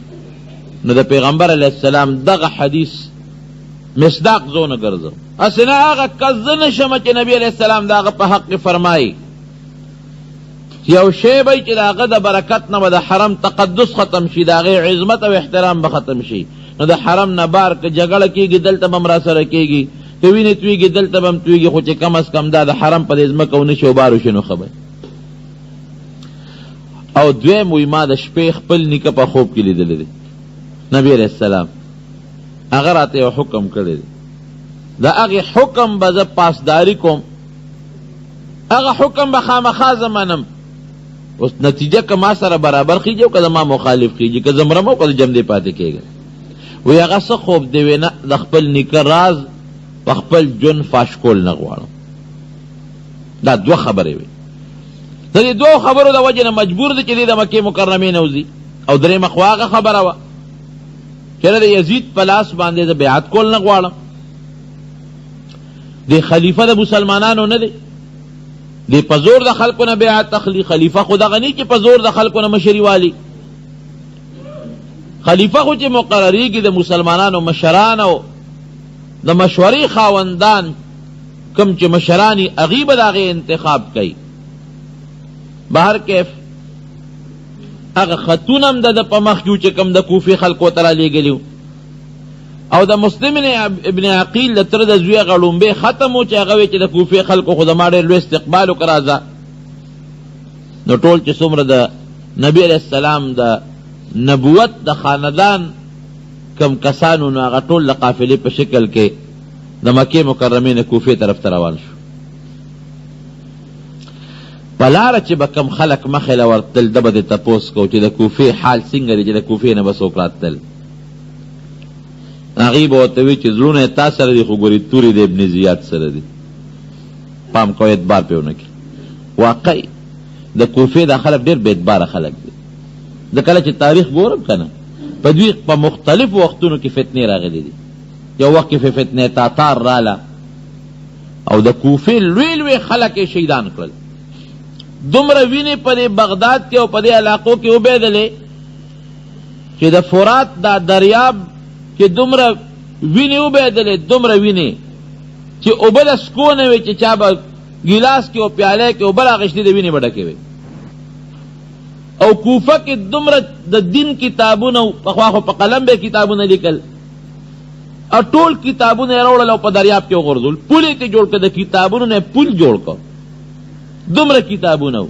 نو د پیغمبر علیه السلام دغه حدیث مصداق زه ونه ګرځم. هسې نه هغه کس زه نه شم چې نبی علیه السلام د هغه په حق کې فرمایي یو شی به چې د هغه د برکت نه به د حرم تقدس ختم شي، د هغې عظمت او احترام به ختم شي. نو د حرم نه بار که جګړه کېږي دلته به هم راسره کېږي، که وینې تویږي دلته به هم تویږي، خو چې کم از کم دا د حرم په دې ځمکه ونه شي او بار وشي نو ښه به. او دویم وی ما د شپې خپل نیکه په خوب کې لیدلی دی، نبی علیه السلام هغه راته یو حکم کړی دی، د هغې حکم به زه پاسداري کوم، هغه حکم به خامخا زه منم. اوس نتیجه که ما سره برابر خیږي او که زما مخالف خیږي، که زه مرم او که زه ژوندی پاتې کېږم. وی هغه څه خوب دی؟ وی نه، د خپل نیکه راز په خپل ژوند فاش کول نه غواړم. دا دوه خبرې وې. د دې دوو خبرو د وجې نه مجبور دی چې دی د مکې مکرمې نه وځي. او درېیمه خو هغه خبره وه چې د یزید په لاس باندې زه بیعت کول نه غواړم. دی خلیفه د مسلمانانو نه دی، دی په زور د خلکو نه بیعت اخلي. خلیفه خو دغه نه چې په زور د خلکو نه مشري والي. خلیفه خو چې مقرریږي د مسلمانانو مشران او د مشورې خاوندان کوم چې مشران یې هغوی به د هغې انتخاب کوي. بهر کیف هغه خطونه هم د ده په مخ کې وو چې کوم د کوفې خلکو ته رالیږلي وو، او د مسلم ابن عقیل د تره د زوی هغه ړومبی ختم و چې هغه وی چې د کوفې خلکو خو زما ډېر لوی استقبال وکړ، راځه. نو ټول چې څومره د نبی علیه السلام د نبوت د خاندان کم کسان وو، نو هغه ټول د قافلې په شکل کې د مکې مکرمې نه کوفې طرف ته روان شو. په لاره چې به کوم خلک مخې له ورتلل، ده به ترې تپوس کو چې د کوفې حال څنګه دی، چې د کوفې نه به څوک راتلل، هغوی به ورته وي چې زړونه یې تا سره دي، خو ګورې تورې د ابن زیاد سره دي، پام کوه اعتبار پرې ونه کړي. واقعي د کوفې دا خلک ډېر بې اعتباره خلک دي. زه کله چې تاریخ ګورم که نه، په دوی په مختلفو وختونو کې فتنې راغلي دي. یو وخت کې فتنه تاتار راله او د کوفې لوی لوی خلک یې شهیدان کړل. دومره وینې په دې بغداد کې او په دې علاقو کې وبهېدلې چې د فرات دا دریاب کې دومره وینې وبهېدلې، دومره وینې چې اوبه د څکو نه وې، چې چا به ګیلاس کې او پیاله کې اوبه راغشتې د وینې به ډکې وې. او کوفه کې دومره د دین کتابونه، پخوا خو په قلم به کتابونه لیکل، او ټول کتابونه یې راوړل او په دریاب کې وغورځول، پول یې ترې جوړ کړ، د کتابونو نه یې پول جوړ کړ. دومره کتابونه وو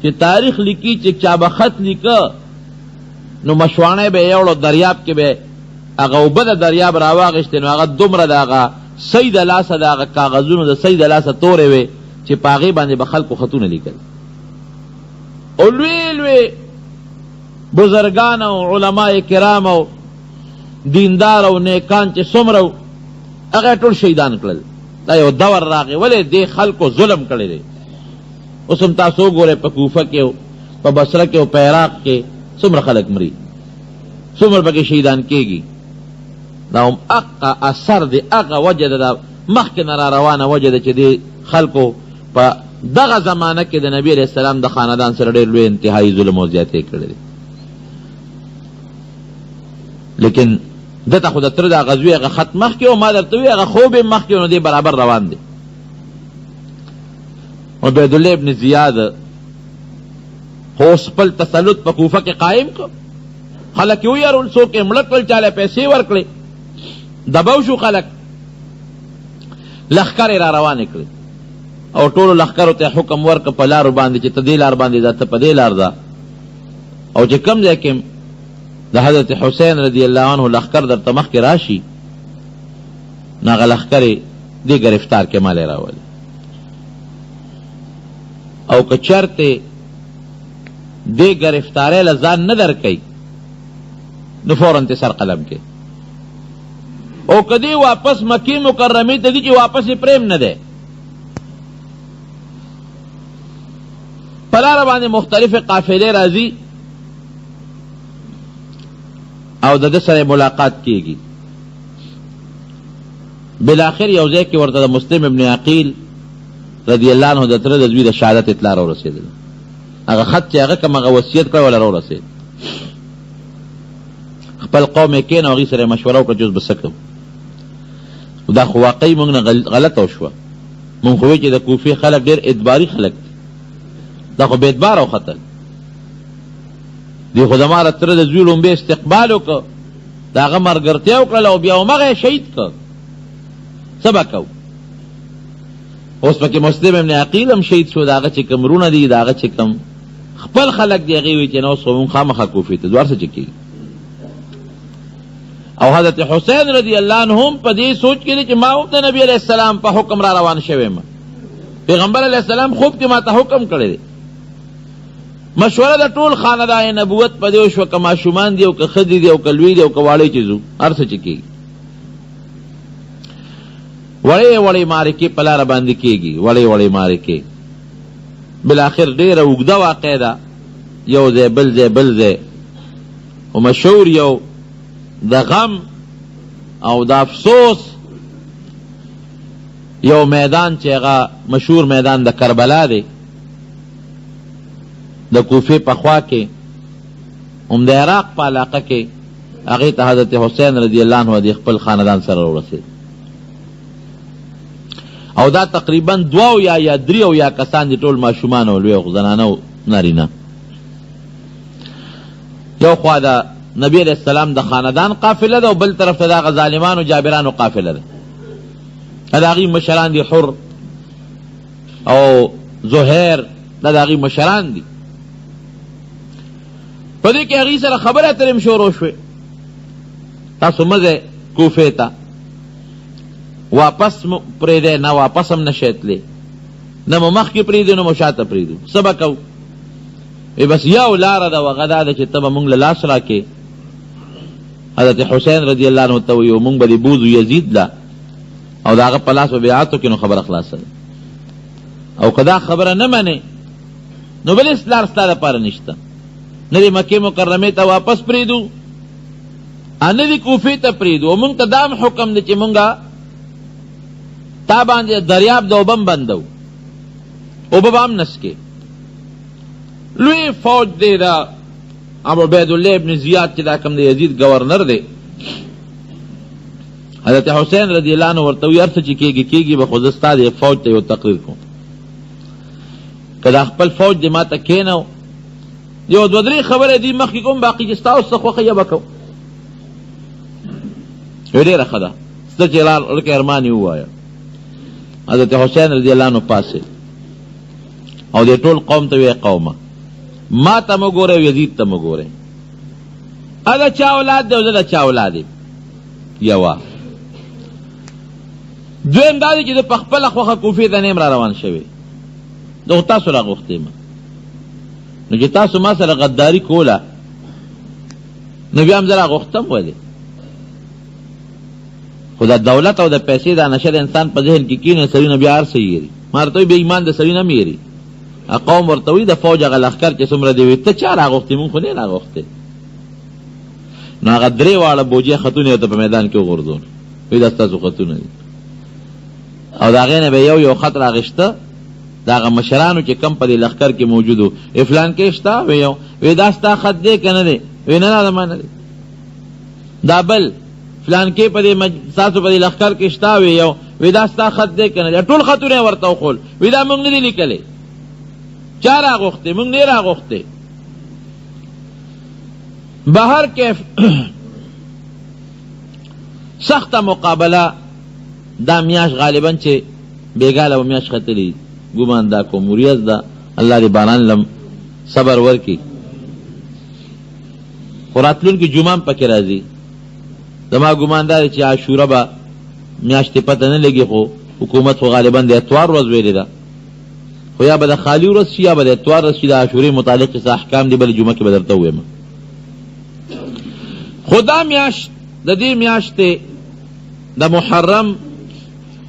چې تاریخ لیکي چې چا به خط لیکه نو مشواڼی به یې یوړو، دریاب کې به هغه اوبه د دریاب راواخیستې، نو هغه دومره د هغه سۍ د لاسه د هغه کاغذونو د سۍ د لاسه تورې وې چې په هغې باندې به خلکو خطونه لیکل. او لوی لوی بزرګان او علما کرام او دیندار او نیکان چې څومره وو هغه ټول شهیدان کړل. دا یو دور راغی، ولې دې خلکو ظلم کړی دی. اوس هم تاسو وګورئ په کوفه کې او په بصره کې او په عراق کې څومره خلک مري، څومره پکې شهیدان کیږي. دا هم هغه اثر دی، هغه وجه ده، دا مخکې نه را روانه وجه ده چې دې خلکو په دغه زمانه کې د نبی علیه السلام د خاندان سره ډېر لوی انتهایي ظلم او زیاتی کړی دی. لیکن ده ته خو د تره د هغه زوی هغه خط مخکې و، ما درته وویل هغه خوب یې مخکې و، نو دی برابر روان دی. عبیدالله ابن زیاد خو اوس خپل تسلط په کوفه کې قایم کړ، خلک یې ویرول، څوک یې مړه کړل، چا له پیسې ورکړې، دبو شو خلک، لښکرې را روانې کړې او ټولو لښکرو ته حکم ورکړ په لارو باندې چې ته دې لار باندې ځه، ته په دې لار ځه، او چې کوم ځای کې د حضرت حسین رضی الله عنه لښکر درته مخکې راشي نو هغه لښکر یې دې ګرفتار کې مال یې راولي، او که چېرته دې ګرفتارۍ له ځان نه درکوي نو فورا ترې سر قلم کې، او که دې واپس مکې مکرمې ته ځي چې واپس یې پرېم نه دی. په لاره باندې مختلفې قافلې راځي او د ده سره ملاقات کیږي. بالاخر یو ځای کې ورته د مسلم ابن عقیل رضی الله عنه د تره د زوی د شهادت اطلاع راورسېدله. هغه خط چې هغه کوم هغه وصیت کړی وله راورسېد. خپل قوم یې کېنه هغوی سره یې مشوره وکړه چې اوس به څه کوو. دا خو واقعي موږ نه غلطه وشوه، موږ خو ویل چې د کوفې خلک ډېر اعتباري خلک دي، دا خو بې اعتباره وختل. دوی خو زما د تره د زوی ړومبی استقبال وکړ، د هغه ملګرتیا وکړله او بیا همغه یې شهید کړ، څه به کوو؟ اوس پکې مسلم ابن عقیل هم شهید شو، د هغه چې کوم وروڼه دي، د هغه چې کوم خپل خلک دی هغې وي چې نه، اوس خو مونږ خامخا کوفې ته ځو، هر څه چې کېږي. او حضرت حسین رضی الله عنه هم په دې سوچ کې دی چې ما هم د نبي علیه السلام په حکم را روان شوی یم، پیغمبر علیه السلام خوب کې ما ته حکم کړی دی. مشوره د ټول خاندان نبوت په دې وشوه، که ماشومان دي او که ښځې دي او که لوی دي او که واړې چې ځو، هر څه چې کېږي. وړې وړې معرکې په لاره باندې کېږي، وړې وړې معرکې. بالاخر ډېره اوږده واقع ده، یو ځای بل ځای بل ځای، خو مشهور یو د غم او د افسوس یو میدان چې هغه مشهور میدان د کربلا دی، د کوفې په خوا کې، هم د عراق په علاقه کې، هغې ته حضرت حسین رضی الله عنه د خپل خاندان سره ورسېد. او دا تقریبا 72 یا 73 کسان دي، ټول ماشومان او لوی او زنانه او نارینه. یو خوا د نبی علیه السلام د خاندان قافله ده او بل طرف ته د هغه ظالمانو جابرانو قافله ده. د هغوی مشران دي حر او زهیر، دا د هغوی مشران دي. په دې کې هغوی سره خبرې اترې هم شروع شوې، تاسو مه ځئ کوفې ته، واپس مو پرېږدئ، نه واپس هم نه شئ تللی، نه مو مخکې پرېږدو نه مو شاته پرېږدو، څه به کوو؟ وی بس یو لاره ده، هغه دا ده چې ته به مونږ له لاس راکې. حضرت حسین رضی الله عنه ته ویو مونږ به دې بوځو یزید له، او د هغه په لاس به بیعت وکړې، نو خبره خلاصه ده. او که دا خبره نه منې نو بل هېڅ لار ستا دپاره نشته، نه دې مکې مکرمې ته واپس پرېږدو، نه دې کوفې ته پرېږدو. او مونږ ته دا هم حکم دی چې مونږ تا باندې دریاب د اوبه هم بندوو، اوبه به هم نه څکې. لوی فوج دی دا عبیدالله ابن زیاد چې دا کوم د یزید گورنر دی. حضرت حسین رضی الله عنه ورته وایي هر څه چې کېږي کېږي به، خو زه ستا دې فوج ته یو تقریر کوم، که دا خپل فوج دې ما ته کښېنو، یو دوه درې خبرې دې مخکې کوم، باقي چې ستا اوس څه خوښه یې به کوم. ډېره ښه ده، څه چې لکه ارمان یې ووایه. حضرت حسین رضی الله عنه پاڅېد او دې ټول قوم ته ویې، قومه ما ته مه ګورئ او یزید ته مه ګورئ، هغه چا اولاد دی او زه د چا اولاد یم. یوه دویم دا دی چې زه په خپله خوښه کوفې ته نه یم را روان شوی، زه خو تاسو راغوښتی یم، نو چې تاسو ما سره غداري کوله نو بیا هم زه راغوښتم ولې؟ خو د دولت او د پیسې دا نشه د انسان په ذهن کې کینې، سړي نه بیا هر څه یېري. ما ورته وایي بې ایمان د سړي نه هم یېري. قوم ورته وایي د فوج هغه لښکر چې څومره دی، وایي ته چا راغوښتې، مونږ خو نه راغوښتې. نو هغه درې واړه بوجۍ خطونه یې ورته په میدان کې وغورځول، وایي دا ستاسو خطونه دي. او د هغې نه به یو یو خط راغېسته، د هغه مشرانو چې کوم په دې لښکر کې موجود وو، وایي فلانکی شته؟ وایي یو. وایي دا ستا خط دی که نه دی؟ وایي نه، دا زما نه دی. دا بل فلانکی په دې ستاسو په دې لښکر کې شته؟ وایي یو. وایي دا ستا خط دی که نه دی؟ ټول خطونه یې ورته وښول، وایي دا موږ نه دي لیکلی، چا راغوښتې؟ موږ نه راغوښتې. بهر کیف سخته مقابله دا میاش غالبا چې بیګاله به میاش ختلي، ګمان دا کوم وریځ ده، الله دې باران لم صبر ورکړي، خو راتلونکې جمعه هم پکې راځي. زما ګمان دا دی چې عاشوره به میاشتې پته نه لګي، خو حکومت خو غالبا د اتوار ورځ ویلې ده، خو یا به د خالي ورځ شي یا به د اتوار ورځ شي. د عاشورې متعلق چې څه احکام دي بله جمعه کې به درته ووایم. خو دا میاشت د دې میاشتې د محرم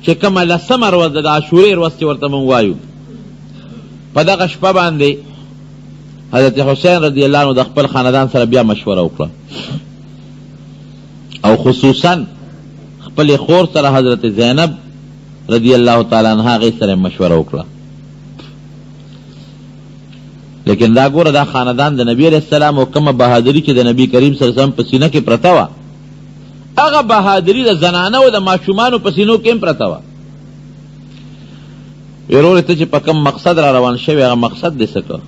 چې کومه لسمه ورځ ده، د عاشورې ورځ چې ورته موږ وایو، په دغه شپه باندې حضرت حسین رضی الله عنه د خپل خاندان سره بیا مشوره وکړه، او خصوصا خپلې خور سره حضرت زینب رضی الله تعالی عنها هغې سره مشوره وکړه. لیکن دا ګوره دا خاندان د نبی علیه السلام او کومه بهادري چې د نبی کریم صلی الله علیه وسلم په سینه کې پرته وه، هغه بهادري د زنانه او د ماشومانو په سینو کې هم پرته وه. وروره ته چې په کوم مقصد را روان شوی هغه مقصد دې څه کړ؟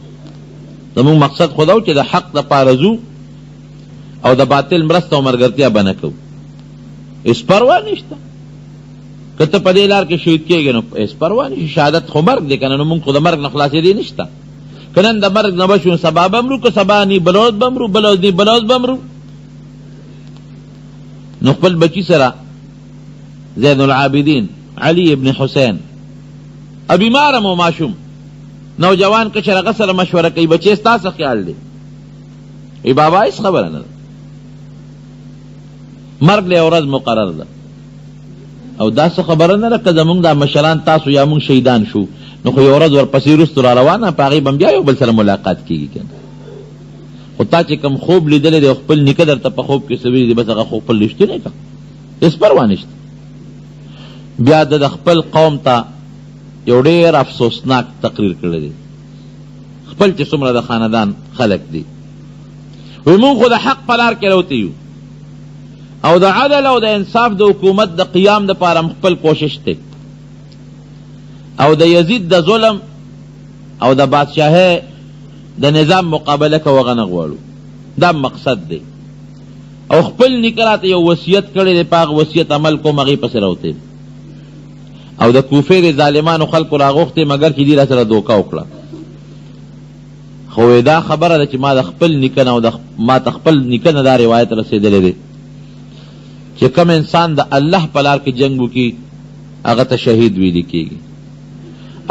زموږ مقصد خو دا و چې د حق دپاره ځو او د باطل مرسته او ملګرتیا به نه کوو، هېڅ پروا نشته. که ته په دې لار کې شهید کېږې نو هېڅ پروا نشته، شهادت خو مرګ دی که نه، نو موږ خو د مرګ نه خلاصېدی نشته. که نن د مرګ نه بچ شو سبا به مرو، که سبا نی بله ورځ به مرو، بله ورځ نی بله ورځ به مرو. نو خپل بچي سره زین العابدین علی ابن حسین او بیمار مو ماشوم نوجوان کشر هغه سره مشوره کوي، بچې ستا څه خیال دی؟ وی بابا هېڅ خبره نه ده، مرګ له ورځ مقرر ده. او دا څه خبره نه ده که زمونږ دا مشران تاسو یا مونږ شهیدان شو نو خو یو ورځ ورپسې وروسته را روانه په هغې به بیا یو بل سره ملاقات کېږي که نه. خو تا چې کوم خوب لیدلی دی او خپل نیکه درته په خوب کې څه ویلي دي، بس هغه خوب خپل رښتینی که، هېڅ پروا نشته. بیا ده د خپل قوم ته یو ډېر افسوسناک تقریر کړی دی، خپل چې څومره د خاندان خلک دي، وایي مونږ خو د حق په لار کې راوتي یو او د عدل او د انصاف د حکومت د قیام دپاره هم خپل کوشش دی، او د یزید د ظلم او د بادشاهۍ د نظام مقابله کوو، هغه نه غواړو، دا مقصد دی. او خپل نیکه راته یو وصیت کړی دی، په هغه وصیت عمل کوم، هغې پسې راوتی. او د کوفې د ظالمانو خلکو راغوښتې، مګر چې دوی راسره دوکه وکړه. خو دا خبره ده چې ما د خپل نیکه نه او د ما ته خپل نیکه نه دا روایت رسېدلی دی چې کوم انسان د الله په لار کې جنګ وکړي هغه ته شهید ویل کېږي،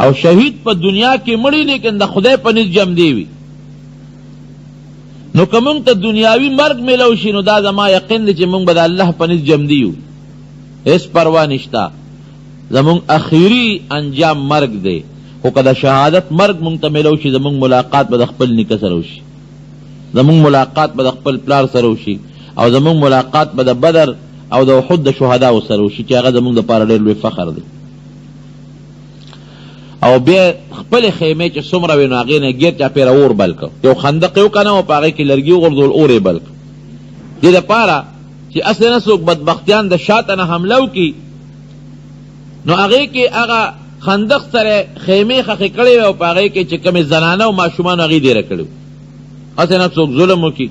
او شهید په دنیا کې مړی لیکن د خدای په نزد جمدی وي. نو که مونږ ته دنیاوي مرګ میلاو شي نو دا زما یقین دی چې مونږ به د الله په نزد جمدی یو، هېڅ پروا نشته، زمونږ اخیري انجام مرګ دی. خو که د شهادت مرګ مونږ ته میلاو شي، زمونږ ملاقات به د خپل نیکه سره وشي، زمونږ ملاقات به د خپل پلار سره وشي، او زمونږ ملاقات به د بدر او د احد د شهداو سره وشي، چې هغه زمونږ دپاره ډېر لوی فخر دی. او بیا خپلې خیمې چې څومره وې نو هغې نه یې ګیر چاپېره اور بل کړ، یو خندق یې وکنه او په هغې کې لرګي وغورځول، اور یې بل کړ، دې دپاره چې هسې نه څوک بدبختیان د شاته نه حمله وکړي. نو هغې کې هغه خندق سره خیمې ښخې کړې وې او په هغې کې چې کومې زنانه او ماشومانو هغې دېره کړي وو، هسې نه څوک ظلم وکړي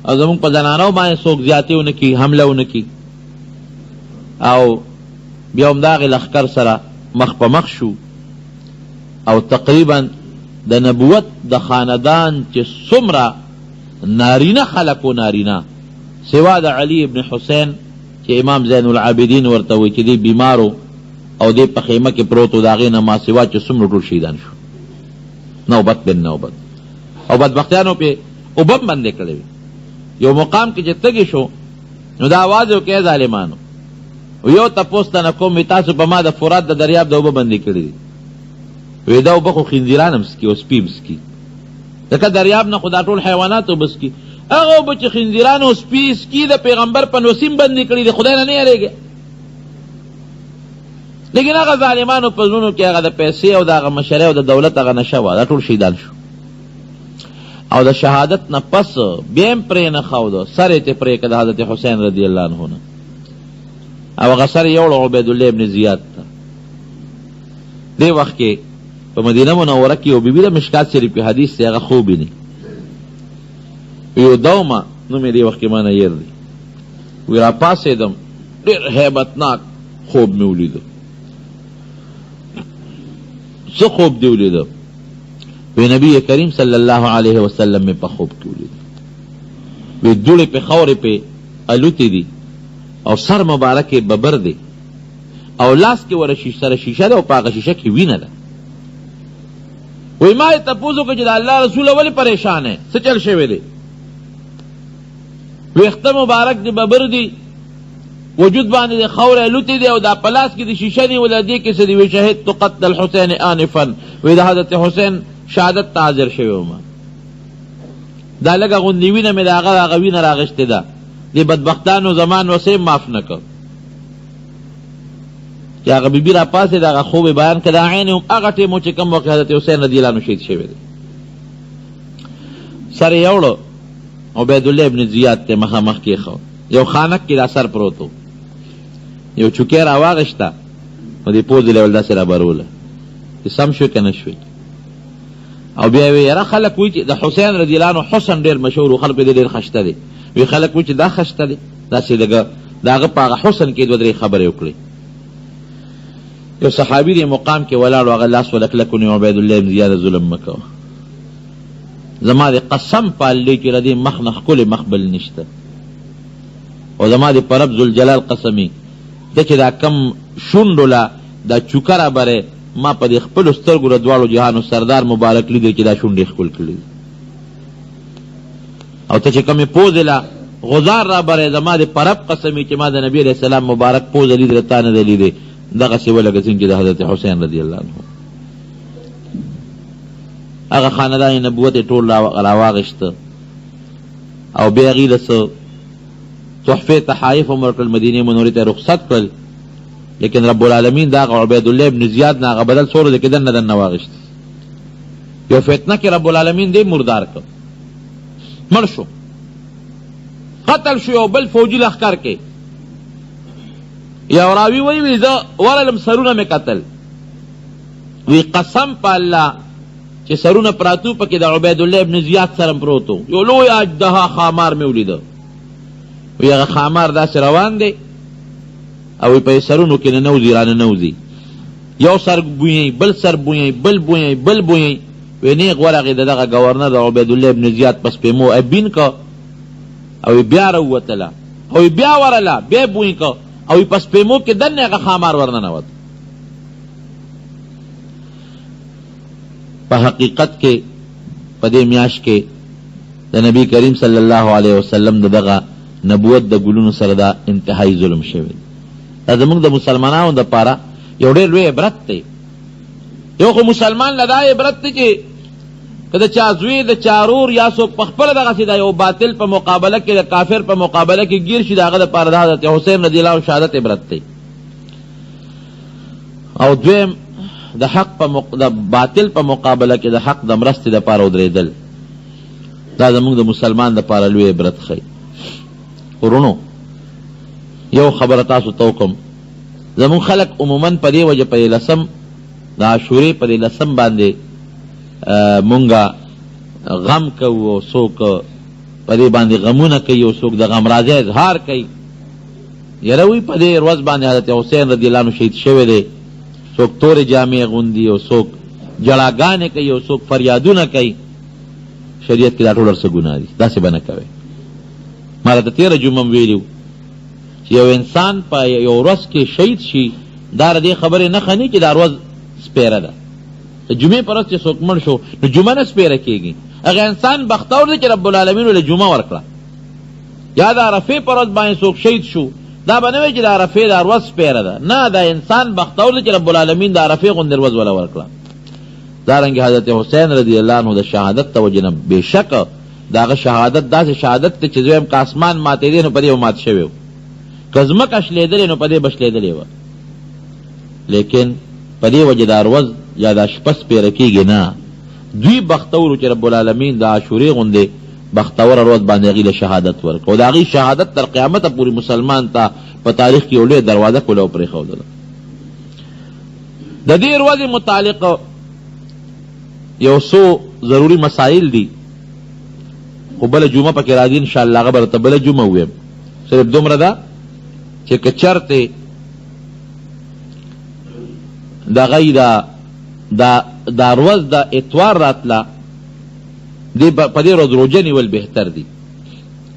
او زموږ په زنانو باندې څوک زیاتې ونه کړي، حمله ونه کړي. او بیا همدغې لښکر سره مخ په مخ شو، او تقریبا د نبوت د خاندان چې څومره نارینه خلک و، نارینه سوا د علی ابن حسین چې امام زین العابدین ورته وایي چې دی بیمار و او دی په خیمه کې پروت و، د هغې نه ما سوا چې څومره ټول شهیدان شو، نوبت بن نوبت. او بدبختیانو پې اوبه هم بندې کړې وې. یو مقام کې چې تږی شو نو دا اواز یې وکړ، ای ظالمانو، یو تپوس ته نه کوم، وی تاسو په ما د فرات د دریاب د اوبه بندې کړې دي، وی دا اوبه خو خنزیران هم څکي او سپي هم څکي، ځکه دریاب نه خو دا ټول حیوانات اوبه څکي، هغه اوبه چې خنزیران او سپي څکي د پیغمبر په نوسیم بندې کړې دي، خدای نه نه یریږي. لیکن هغه ظالمانو په زړونو کې هغه د پیسې او د هغه مشرۍ او د دولت هغه نشه وه، دا ټول شهیدان شو. او د شهادت نه پس بیا هم پرې نه ښوده، سر یې ترې پرې کړ د حضرت حسین رضی الله عنه نه، او هغه سر یې یوړ عبیدالله ابن زیاد ته. دې وخت کې په مدینه منوره کې یو بیبي د مشکات شریف کې حدیث دی، هغه خوب ویني، یو دومه نوم یې دې وخت کې ما نه هېر دی، وی راپاڅېدم ډېر هیبتناک خوب مې ولیده. څه خوب دې ولیده؟ وی نبی کریم صلی الله علیه وسلم مې په خوب کې ولید، وی دوړې په خاورې پې الوتې دي او سر مبارک یې ببر دی او لاس کې ور سره شیشه ده او په هغه شیشه کې وینه ده. وی ما یې تپوس وکړ چې د الله رسوله ولې پریشان یې، څه چل شوی دی؟ ویښته مبارک دې ببر دي، وجود باندې د خاورې الوتې دی او دا په لاس کې د شیشه نیولې، دې کې څه دي؟ وی شهدت قتل الحسین آنفا، وی د حضرت حسین شهادت ته حاضر شوی وم، دا لږه غوندې وینه مې د هغه هغه وینه راغشتې ده، دې بدبختانو زما نوسې معاف نه کړ. چې هغه بیبي راپاڅېده هغه خوب یې بیان کړ، دا عین هم هغه ټیم و چې کوم وخت حضرت حسین رضی الله عنه شهید شوی دی. سر یې یوړو عبیدالله ابن زیاد ته مخامخ کېښود، یو خانک کې دا سر پروت و، یو چوکی راواغېسته نو دې پوزې له ول داسې رابروله چې سم شوې که نه شوې. او بیا وی یاره خلک وایي چې د حسین رضی الله عنه حسن ډېر مشهور و، خلک دې ډېر خشته دی، وی خلک وایي چې دا خشته دی، داسې لږه د هغه په هغه حسن کې دوه درې خبرې وکړې. یو صحابي دې مقام کې ولاړ و، هغه لاس وله کلک ونیو، عبیدالله ابن زیاد ظلم مه کوه. زما د قسم په الله چې له دې مخ نه ښکلی مخ بل نشته، او زما د په رب ذوالجلال قسمي ته چې دا کم شونډو له دا چوکه رابرې، ما په دې خپلو سترګو د دواړو جهانو سردار مبارک لیدی چې دا شونډې ښکل کړي دي. او ته چې کومې پوزې له غزار رابرې، زما د په رب قسمي چې ما د نبي علیه السلام مبارک پوزه لیدله، تا نه ده لیدې، دغسې ولکه څنګه چې د حضرت حسین رضی الله عنه هغه خاندان نبوت یې ټول راواغېسته او بیا هغوی له څه تحفې تحایف هم ورکړل، مدینې منورې ته یې رخصت کړل. لیکن رب العالمین د هغه عبیدالله ابن زیاد نه هغه بدل څو ورځې کې دننه دننه واخیست. یو فتنه کې رب العالمین دی مردار کړ، مړ شو، قتل شو یو بل فوجي لښکر کې. یو راوي وایي، وي زه ورغلم سرونه مې کتل، وی قسم په الله چې سرونه پراتو پکې د عبیدالله ابن زیاد سره پروت و، یو لوی اژدها ښامار مې ولیده. وی هغه ښامار داسې روان دی او وی په سرونو کې ننوځي راننوځي، یو سر بویي، بل سر بویي، بل بویي، بل بویي. وی نیغ ورغی د دغه ګورنر د عبیدالله ابن زیاد په سپېمو ابین که، او بیا راووتله، او بیا ورله بیا بوی که، او په سپېمو کې دننه هغه ښامار ورننوت. په حقیقت کې په دې میاشت کې د نبی کریم صلی الله علیه وسلم د دغه نبوت د ګلونو سره دا انتهایی ظلم شوی دی. دا زموږ د مسلمانانو دپاره یو ډېر لوی عبرت دی. یو خو مسلمان له دا عبرت دی چې که د چا زوی، د چا ورور یا څوک په خپله دغسې د یو باطل په مقابله کې، د کافر په مقابله کې ګیر شي، د هغه دپاره د حضرت حسین رضی الله عنه شهادت عبرت دی. او دویم د حق په مق... د باطل په مقابله کې د حق د مرستې دپاره ودرېدل، دا زموږ د مسلمان دپاره لوی عبرت ښیي. وروڼو، یو خبره تاسو ته وکړم، زموږ خلک عموما په دې وجه په دې لسم د عاشورې په دې لسم باندې مونږ غم کوو، او څوک په دې باندې غمونه کوي، او څوک د غمرازۍ اظهار کوي. یره وی په دې ورځ باندې حضرت حسین رضی الله عنه شهید شوی دی، څوک تورې جامې اغوندي او څوک ژړاګانې کوي او څوک فریادونه کوي. شریعت کې دا ټول هر څه ګناه دي، داسې به نه کوې. ما راته تېره جمعه هم ویلي وو چې یو انسان په یو ورځ کې شهید شي، دا د دې خبرې نښه نه چې دا ورځ سپېره ده. د جمعې پر ورځ چې څوک مړ شو نو جمعه نه سپېره کېږي، هغه انسان بختور دی چې رب العالمین له جمعه ورکړه. یا د عرفې پر ورځ باندې څوک شهید شو، دا به نه وي چې د عرفې دا ورځ سپېره ده، نه، دا انسان بختور دی چې رب العالمین د عرفې غوندې ورځ وله ورکړه. دارنګه حضرت حسین رضی الله عنه د شهادت د وجې نه بېشکه د هغه شهادت داسې شهادت دی چې زه وایم که اسمان ماتېدی نو په دې به مات شوی و، که ځمکه شلېدلې نو په دې به شلېدلې وه، لیکن په دې وجه دا ورځ یا دا شپه سپېره کېږي نه. دوی بختور وو چې رب العالمین د عاشورې غوندې بختوره ورځ باندې هغوی له شهادت ورکړ، او د هغوی شهادت تر قیامته پورې مسلمان ته په تاریخ کې یو لویه دروازه کوله پرېښودله. د دې ورځې متعلق یو څو ضروري مسایل دي، خو بله جمعه پکې راځي ان شاء الله، هغه به درته بله جمعه ووایم. صرف دومره ده چې که چرته دغه دا دا دا ورځ د اتوار راتله، دې په دې ورځ روژه نیول بهتر دي،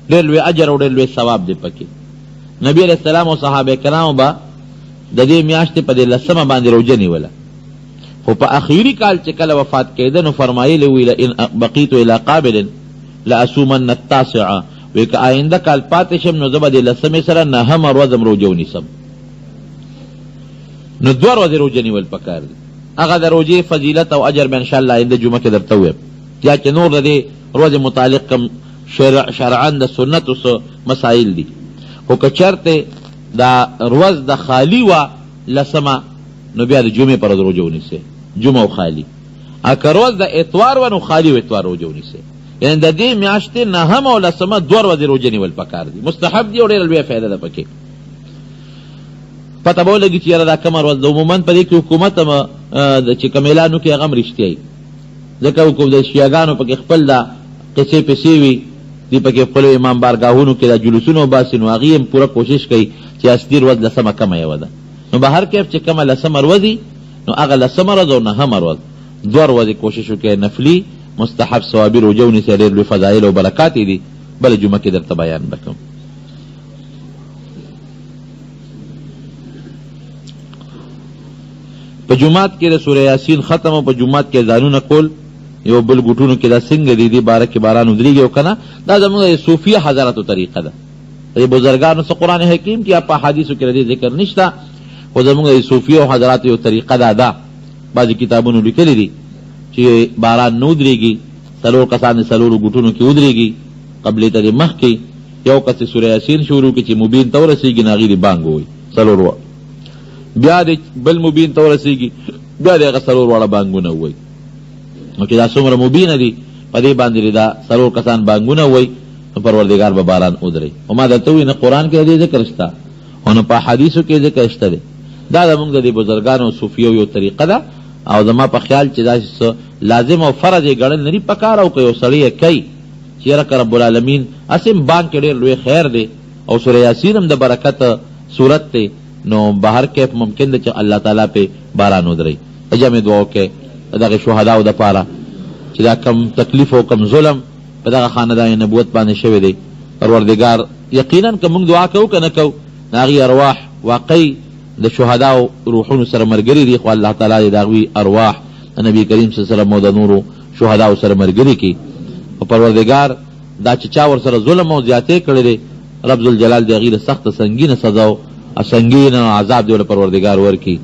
ډېر لوی اجر او ډېر لوی ثواب دی پکې. نبی علیه السلام او صحابه کرامو به د دې میاشتې په دې لسمه باندې روژه نیوله، خو په اخیري کال چې کله وفات کېده نو فرمایلی وي لئن بقیت الی قابل لأصومن التاسع، وی که آینده کال پاتې شم نو زه به د لسمې سره نهمه ورځ هم روژه ونیسم. نو دوه ورځې روژه نیول پکار دي. هغه د روژې فضیلت او اجر به انشاءالله آینده جمعه کې درته ووایم، یا چې نور د دې ورځې متعلق کوم شرعا د سنتو څه مسایل دي. خو که چېرته دا ورځ د خالي وه لسمه، نو بیا د جمعې پر ورځ روژه ونیسئ، جمعه او خالي. او که ورځ د اتوار وه نو خالي او اتوار روژه ونیسئ. یعنې د دې میاشتې نهمه او لسمه دوه ورځې روژه نیول پکار دي، مستحب دي او ډېره لویه فایده ده پکې. پته به ولګي چې یاره دا کومه ورځ ده. عموما په دې کې حکومت هم چې کوم اعلان وکړي هغه هم رښتیا وي، ځکه حکومت د شیعهګانو پکې خپل دا قصې پسې وي، دوی پکې خپلو امام بارګاهونو کې دا جلوسونه وباسي، نو هغوی هم پوره کوشش کوي چې اصلي ورځ لسمه کومه یوه ده. نو به هر کیف چې کومه لسمه ورځ وي نو هغه لسمه ورځ او نهمه ورځ دوه ورځې کوشش وکړئ نفلي مستحب ثوابي روژه ونیسئ، ډېر لوی فضایل او برکات یې دي، بله جمعه کې درته بیان به کوم. په جومات کې د سوره یاسین ختم او په جومات کې اذانونه کول یو بل ګوټونو کې دا څنګه دي؟ دې باره کې باران ودرېږي او که نه؟ دا زموږ د صوفیه حضراتو طریقه ده. د بزرګانو څه قرآن حکیم کې یا په احادیثو کې د دې ذکر نشته، خو زموږ د صوفیو حضراتو یو طریقه دا ده، بعضې کتابونو لیکلي دي چې باران نه ودرېږي، څلور کسان د څلورو ګوټونو کې ودرېږي، قبلې ته دې مخ کړي، یو کس دې سوره یاسین شروع کړي، چې مبین ته ورسېږي نو هغوی دې بانګ ووایي څلور واړه، بیا دې بل مبین ته ورسېږي، بیا دې هغه څلور واړه بانګونه ووایي. نو چې دا څومره مبینه دي په دې باندې دې دا څلور کسان بانګونه ووایي، نو پروردګار به باران ودروي. خو ما درته وویل، نه قرآن کې د دې ذکر شته او نه په احادیثو کې ذکر شته دی. دا زموږ د دې بزرګانو او صوفیو یو طریقه ده، او زما په خیال چې داسې څه لازم او فرض یې ګڼل نه دي پکار، او که یو سړی یې کوي چې یاره که رب العالمین هسې هم بانګ کې ډېر لوی خیر دی او سوره یاسین هم د برکت سورت دی، نو بهر کیف ممکن دی چې الله تعالی پې باران ودروي. د جمع دعا وکړئ د دغه شهداو دپاره چې دا کم تکلیف او کم ظلم په دغه خاندان نبوت باندې شوی دی. پروردګار یقینا که موږ دعا کوو که نه کوو، د هغوی ارواح واقعي د شهداو روحونو سره ملګري دي، خو الله تعالی دې د هغوی ارواح د نبي کریم صلی الله علیه وسلم او د نورو شهداو سره ملګري کړي. او پروردګار دا چې چا ورسره ظلم او زیاتی کړی دی، رب ذوالجلال دې هغوی له سخته سنګینه سزا او سنګین عذاب دې ورله پروردګار ورکړي،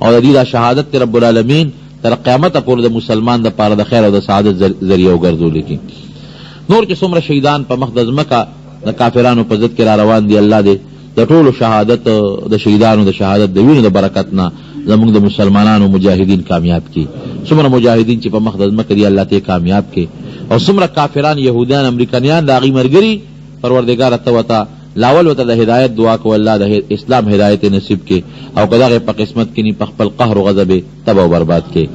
او د دوی دا شهادت دې رب العالمین تر قیامته پورې د مسلمان دپاره د خیر او د سعادت ذریعه وګرځولې کړي. نور چې څومره شهیدان په مخ د ځمکه د کافرانو په ضد کې را روان دي، الله دې د ټولو شهادت د شهیدانو د شهادت د وینو د برکت نه زموږ د مسلمانانو مجاهدین کامیاب کړي. څومره مجاهدین چې په مخ د ځمکه دي، الله ته کامیاب کړي، او څومره کافران، یهودیان، امریکنیان، د هغوی ملګري، پروردګاره ته ورته لاول ورته د هدایت دعا کوه، الله د اسلام هدایت یې نصیب کړي، او که دغه په قسمت کې نی، په خپل قهر و غضب یې تباه او برباد کړي.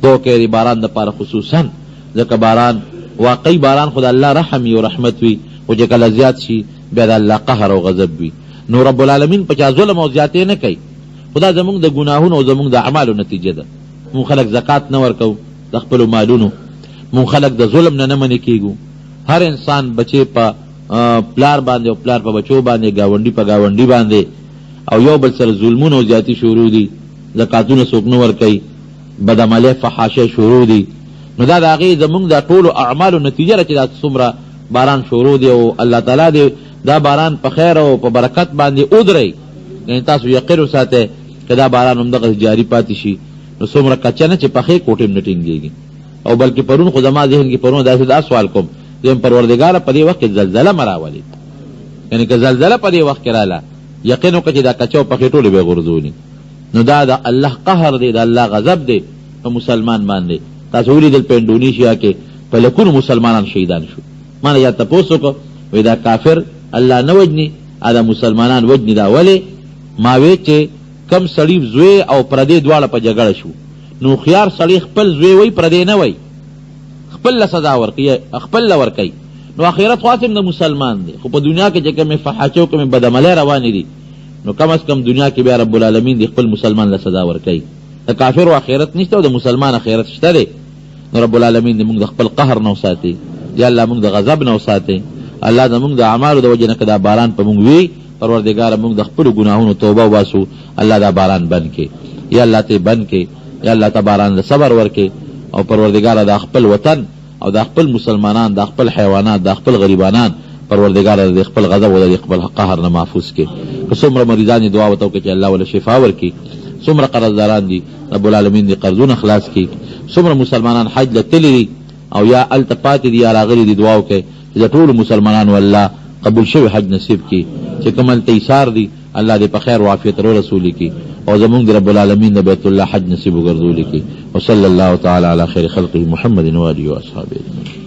دعا کوئ د باران دپاره خصوصا، ځکه باران واقعي باران خو د الله رحم وي او رحمت وي، خو چې کله زیات شي بیا د الله قهر او غضب وي. نو رب العالمین په چا ظلم او زیاتی نه کوي، خو دا زموږ د ګناهونو او زموږ د اعمالو نتیجه ده. موږ خلک زکات نه ورکوو د خپلو مالونو، موږ خلک د ظلم نه نه منې کېږو. هر انسان بچې په پلار باندې او پلار په بچو باندې، ګاونډي په ګاونډي باندې، او یو بل سره ظلمونه او زیاتي شروع دي، زکاتونه څوک نه ورکوي، بدعملۍ فحاشۍ شروع دي. نو دا د هغې زموږ د ټولو اعمالو نتیجه ده چې دا څومره باران شروع دی، او الله تعالی دې دا باران په خیر او په برکت باندې ودروي. یعنې تاسو یقین وساتئ که دا باران همدغسې جاري پاتې شي نو څومره کچه نه چې پخې کوټې هم نه ټینګېږي. او بلکې پرون خو زما ذهن کې پرون داسې دا سوال کوم، زه وایم پروردګاره په دې وخت کې زلزله مه راولې، یعنې که زلزله په دې وخت کې راله یقین وکړه چې دا کچه او پخې ټولې به یې غورځولي. نو دا د الله قهر دی، د الله غضب دی په مسلمان باندې. تاسو ولیدل په انډونیشیا کې په لکونو مسلمانان شهیدان شو. ما نه چا تپوس وکړ، وایي دا کافر الله نه وژني، دا مسلمانان وژني، دا ولې؟ ما وې چې کوم سړي زوی او پردی دواړه په جګړه شو، نو هوښیار سړی خپل زوی وایي، پردی نه وایي، خپل له سزا ورکوي، خپل له ورکوي. نو اخرت خو هسې هم د مسلمان دی، خو په دنیا کې چې کومې فحاشۍ او کومې بدعملۍ روانې دي، نو کم از کم دنیا کې بیا رب العالمین دې خپل مسلمان له سزا ورکوي. د کافرو اخرت نشته او د مسلمان اخرت شته دی. نو رب العالمین دې موږ د خپل قهر نه وساتي، یا الله موږ د غضب نه وساتي. الله زموږ د اعمالو د وجې نه که دا باران په موږ وي، پروردګاره موږ د خپلو ګناهونو توبه وباسو، الله دا باران بند کړي، یا الله ته یې بند کړې، یا الله ته باران له صبر ورکړې. او پروردګاره دا خپل وطن او دا خپل مسلمانان، دا خپل حیوانات، دا خپل غریبانان پروردګاره د دې خپل غضب او د دې خپل قهر نه محفوظ کړې. که څومره مریضان دي دعا ورته وکړه چې الله ورله شفا ورکړي. څومره قرضداران دي رب العالمین دې قرضونه خلاص کړي. څومره مسلمانان حج له تللي دي او یا هلته پاتې دي یا راغلي دي، دعا وکړئ چې د ټولو مسلمانانو الله قبول شوی حج نصیب کړي. چې کوم هلته ایثار دي الله دې په خیر او عافیت ورسولي کړي، او زمونږ دې رب العالمین د بیت الله حج نصیب وګرځولي کړي. وصلی الله تعالی علی خیر خلقه محمد وآله واصحابه اجمعین.